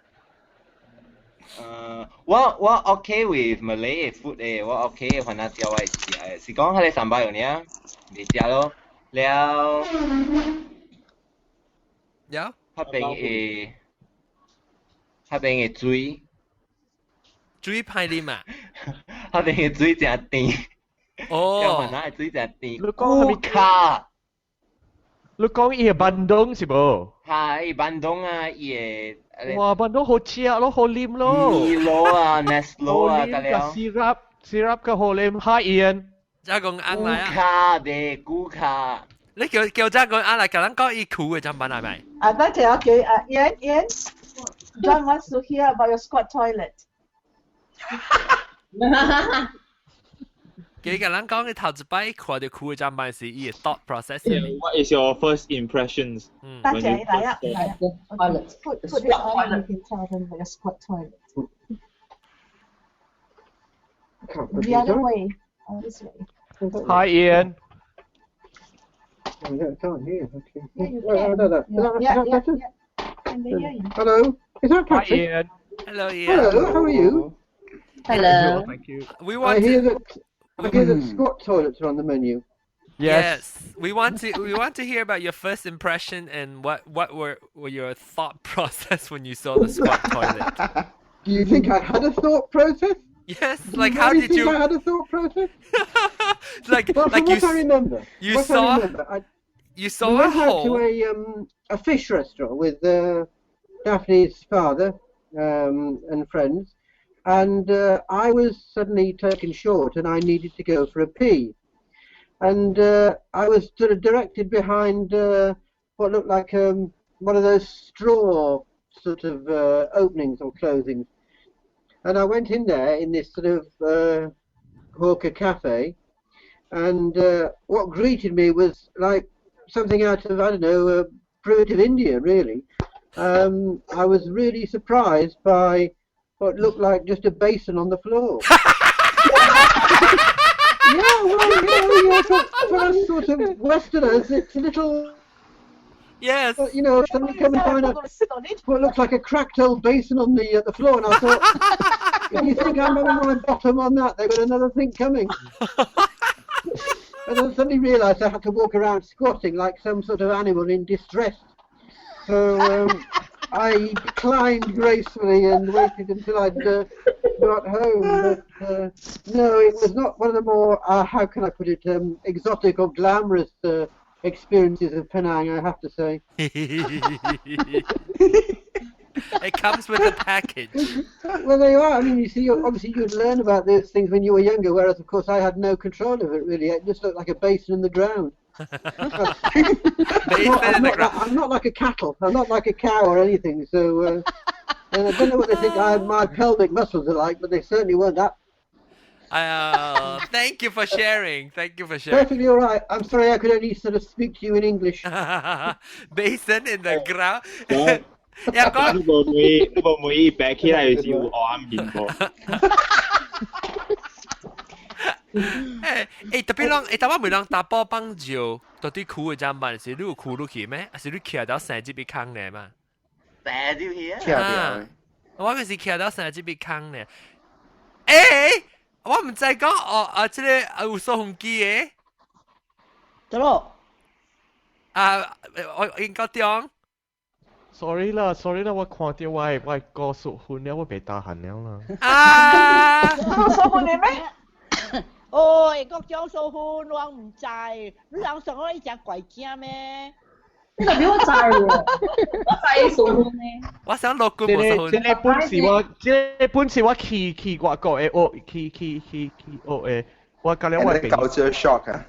我我 OK with Malay food 誒，我 OK 番仔食我會食的，是講彼个三擺有爾，袂食咯。了，了，彼邊的彼邊的水，水歹啉啊？彼邊的水誠甜。哦，番仔的水誠甜。你講啥物卡？你講伊个 bandung 是無？哈，伊 bandung 啊，伊个。哇，bandung 好食咯，好啉咯。米羅啊，Neslo 啊，得了。 syrup syrup 較好啉，哈煙。再講翁來啊。古卡的古卡。你叫叫再講翁來，共咱講伊苦的怎辦係咪？啊，等陣我叫啊，Ian Ian，John wants to hear about your squat toilet。佢共咱講，你頭一擺看著苦的怎辦是伊的 thought process。 What is your first impressions？等陣來啊，來啊。Put it on and you can tell them about your squat toilet. The other way, this way. Hi Ian. I can't hear. Okay. Yeah, you Oh, can. no, no. Yeah. Can they hear you? Hello. Is that Hi Patrick? Ian. Hello Ian. Hello. How are you? Hello. Thank you. We I want hear to. that. I hear that squat toilets are on the menu. Yes. We want to hear about your first impression and what were your thought process when you saw the squat toilet. Do you think I had a thought process? Yes, Do like you how really did think you I had a thought process? like Well, like from you what I remember, you what saw I remember, I, you saw we a went out to hole. a fish restaurant with Daphne's father and friends, and I was suddenly taken short, and I needed to go for a pee, and I was sort of directed behind what looked like one of those straw sort of openings or closings, and I went in there in this sort of hawker cafe, and what greeted me was like something out of, I don't know, primitive India, really. I was really surprised by what looked like just a basin on the floor. Yeah, well, for us sort of Westerners, it's a little. Yes. Suddenly come and find out what looks like a cracked old basin on the floor, and I thought, if you think I'm having my bottom on that, they've got another thing coming. And then suddenly realised I had to walk around squatting like some sort of animal in distress. So I declined gracefully and waited until I'd got home. But no, it was not one of the more, how can I put it, exotic or glamorous experiences of Penang, I have to say. It comes with a package. Well, there you are. I mean, you see, obviously you'd learn about these things when you were younger, whereas, of course, I had no control of it, really. It just looked like a basin in the ground. Basin I'm in the not, ground. I'm not like a cattle. I'm not like a cow or anything. So, and I don't know what they think my pelvic muscles are like, but they certainly weren't that. Thank you for sharing. Thank you for sharing. Perfectly all right. I'm sorry I could only sort of speak to you in English. Basin in the ground. 你無每你無每白起來是有黑暗面無？欸欸，特別人欸，台灣每人查埔放尿，到底跍的怎辦？是你有跍落去咩？還是你徛到生入去空呢嘛？生入去啊！徛著。我嗰時徛到成日這邊坑咧。欸，我毋知講哦啊，這個有掃風機的。對咯。啊，我應該點？ Sorry 啦，sorry 啦，我看到我的哥屬婚了，我袂 tahan 了啦。啊！屬婚的咩？哦，國獎屬婚，我毋知，你人上我一隻怪驚咩？你代表我知喎，我知屬婚呢。我想落骨無屬婚。這個本是我，這個本是我去外國的學，去學的，我甲了我朋友。 Culture shock 啊！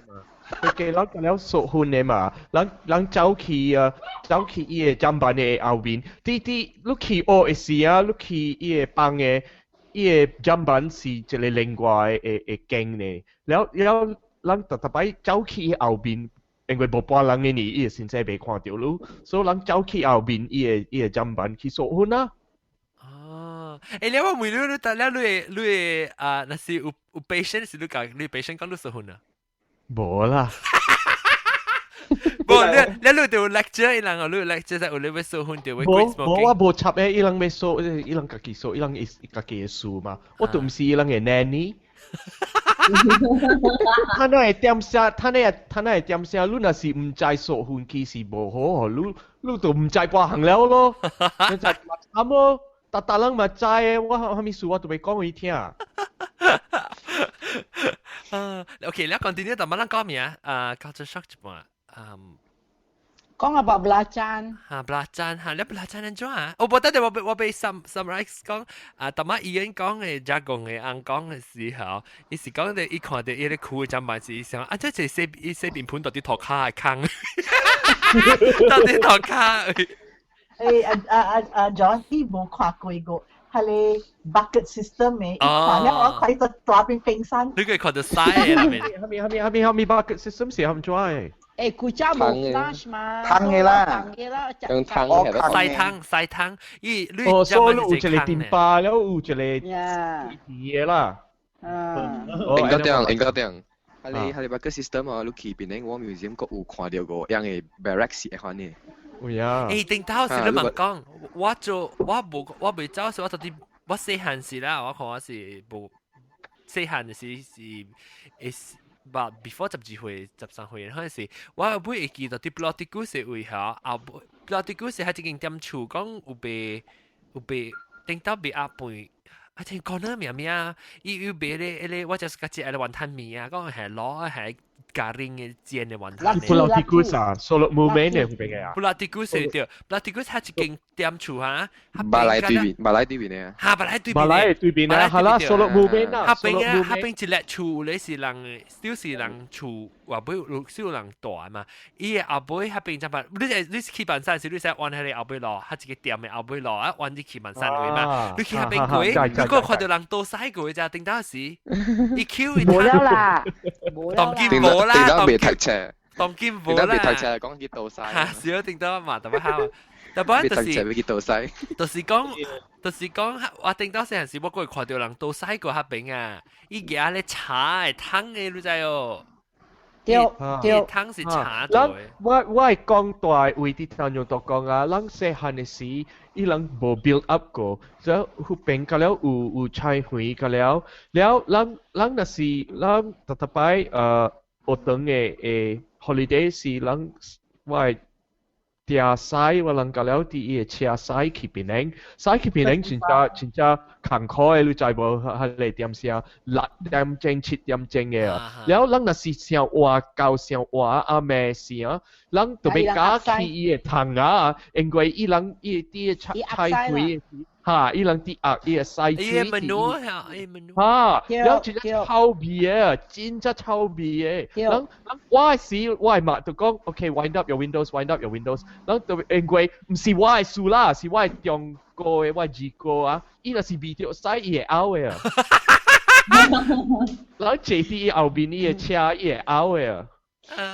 佢記人甲了屬婚的嘛，人走去啊，走去伊的砧板的後面，佇你去學的時啊，你去伊的房的，伊的砧板是一個另外的間呢，了了，人逐逐擺走去伊後面，因為無半人的呢，伊的先生袂看著你，所以人走去後面，伊的砧板去屬婚啊。哦，欸，你我問你，你得了你的啊，若是有 patient 是你講，你 patient 講你屬婚啊？無啦。無，你就 lecture 伊人哦，你 lecture 在有你欲屬婚就欲 quit smoking。無，我無插的，伊人欲說，伊人家己說，伊人伊家己的事嘛，我都毋是伊人的 nanny。他那會點聲，他那會點聲，你若是毋知屬婚其實無好，你就毋知半項了咯，你知慘咯，逐逐人嘛知的，我啥物事我都欲講予伊聽。啊，OK，你 continue，但係咱講咩啊？啊，culture shock 一半，嗯。講 about belacan。哈，belacan，哈，你 belacan 按怎啊？我無得我欲 summarize 講，啊，淡仔醫院講的，遮講的，翁講的時候，伊是講的，伊看著伊咧哭的砧板是想，啊，這是洗伊洗面盆到底塗跤的空，到底塗跤。欸，啊啊啊，John，你無看過個？係咧 bucket system 的，伊看了我看伊個大邊冰山。你可以看到屎的那邊。蝦米 bucket system 是按怎的？欸，古早無 flush 嘛，湯的啦，湯的啦，用湯的。洗湯洗湯，伊你哦，所以有一個電巴了，有一個鐵的啦。嗯。應該點，應該點。彼個 bucket system 啊，你去檳城 War Museum 閣有看著過，樣的 barracks 是會款的。有呀。欸，頂頭是你問講，我做我無我袂走時，我到底我細漢時啦，我看我是無細漢時是會 before 12歲、13歲嗰陣時，我尾會記得佇 Pulau Tikus 位嚇，後尾 Pulau Tikus 係一間店厝，講有賣頂頭賣鴨飯。啊，聽講那名名，伊有賣咧，彼個我就是較食個雲吞麵啊，講係攞係咖喱的煎的雲吞麵。 Pulau Tikus 啊，Solok Moulmein 的彼邊的啊。 Pulau Tikus 對，Pulau Tikus 係一間店厝哈。馬來對面，馬來對面的。哈，馬來對面。馬來對面啊，係啦，Solok Moulmein 啊。彼邊啊，彼邊一粒厝咧是人，少是人厝，話尾有少人大嘛。伊的後尾彼邊怎辦？你是去板山時，你使彎彼個後尾路，彼一個店的後尾路啊，彎入去板山位嘛。你去彼邊過，你閣看著人倒屎過咋？頂當時，伊 Q 無了啦，當今無啦，頂當未讀冊，當今無啦。頂當未讀冊，講去倒屎。哈，是啊，頂當嘛，特別好。特別就是去倒屎，就是講，我頂當細漢時，我閣會看著人倒屎過彼邊啊，伊舉咧茶的湯的，你知哦？對對，湯是茶做的。我會講大位佇丹絨度講啊，咱細漢的時，伊人無 build up 過，所以彼邊甲了有菜園甲了，了咱若是咱逐逐擺學堂的 holiday 是咱我的訂駛我人甲了佇伊的車駛去檳城，駛去檳城真正真正艱苦的，你知無？彼個點聲6點鐘、7點鐘的啊。了，咱若是上晏到上晏暗暝時啊，咱就欲加去伊的窗啊，因為伊人伊佇個菜園。哈！伊人佇壓伊個屎水。伊個門嚇，伊門。哈！了真正臭味的，真正臭味的。人我時我的媽就講，OK，wind up your windows，wind up your windows。人就因為毋是我的事啦，是我的中哥的，我的二哥啊，伊若是味著屎，伊會嘔的啊。人坐佇伊後面，伊的車，伊會嘔的啊。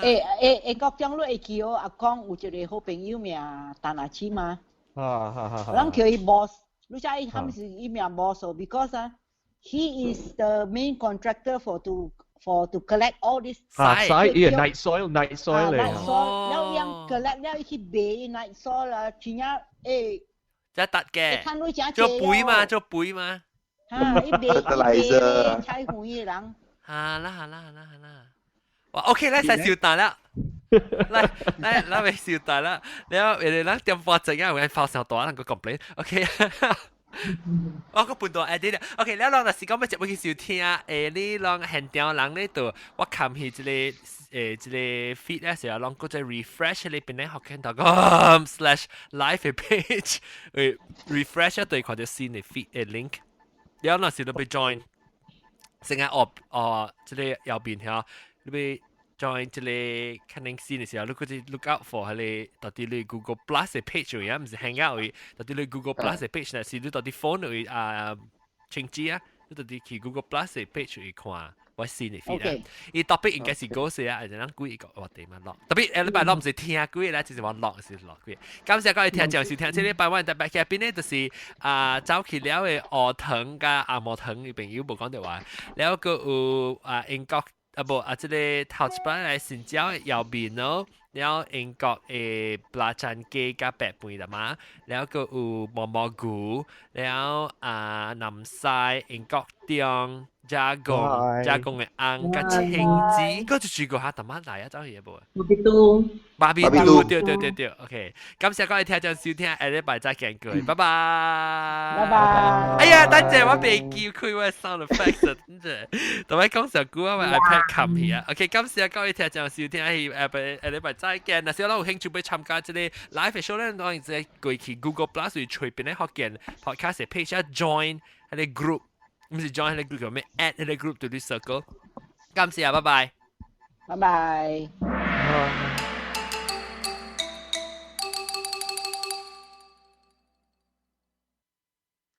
欸欸欸，國長你會記哦？阿公有一個好朋友名陳阿七嗎？哈哈哈！咱叫伊 boss。你知伊他們是伊名 boss，because 啊，he is the main contractor for to collect all this 啊，屎，伊個 night soil，night soil 咧。 Night soil，了伊 collect 了伊去賣 night soil 啦，真正欸。這達嘅，做背嘛，做背嘛。嚇，伊賣伊賣菜園的人。好啦好啦好啦好啦，哇，OK，來使小大啦，來來來，未小大啦，了人哋咱點半鐘啊，有發上大人個 complain，OK。我個半段 edit 啦，OK，了啷若是講欲入去收聽，你啷現場人咧就我撳去這個這個 feed 咧時候，攏閣再 refresh 你邊咧學見到 com/live page，refresh 一對看到新的 feed 的 link，了若是你欲 join，成日哦哦，這個右邊遐，你欲 join 這個可能新的時候，你閣再 look out for 彼個到底你 Google Plus 的 page 位啊，毋是 Hangout 位，到底你 Google Plus 的 page 若是你到底 phone 位啊，清機啊，你到底去 Google Plus 的 page 位看我新的 feed 啊。伊 topic 應該是講啥啊？就咱幾個話題嘛落，特別禮拜六毋是聽幾啦，就是話落是落幾。感謝各位聽眾收聽，這禮拜我特別嘉賓呢，就是啊走去了的烏藤佮阿毛藤伊朋友無講著話，了閣有啊英國啊無啊這個頭一擺來新椒的姚面哦，了英國的蚵仔煎雞佮白飯啦嘛，了閣有毛毛菇，了啊南西英國中加工加工的紅佮青子，閣一個哈淡仔來啊，走去無？巴比杜，巴比杜，對對對對，OK。感謝各位聽眾收聽，下禮拜再見各位，拜拜。拜拜。哎呀，等陣我袂記開我 sound effects，等陣，同埋講上久啊，我 iPad 冚去啊。OK，感謝各位聽眾收聽，下下禮拜再見。若是我有興趣欲參加這個 live show 咧，當然就過去 Google Plus 隨便咧學見 podcast page 啊，join 彼個 group，毋是 join 彼個 group 叫咩？add 彼個 group to this circle。感謝啊，拜拜。拜拜。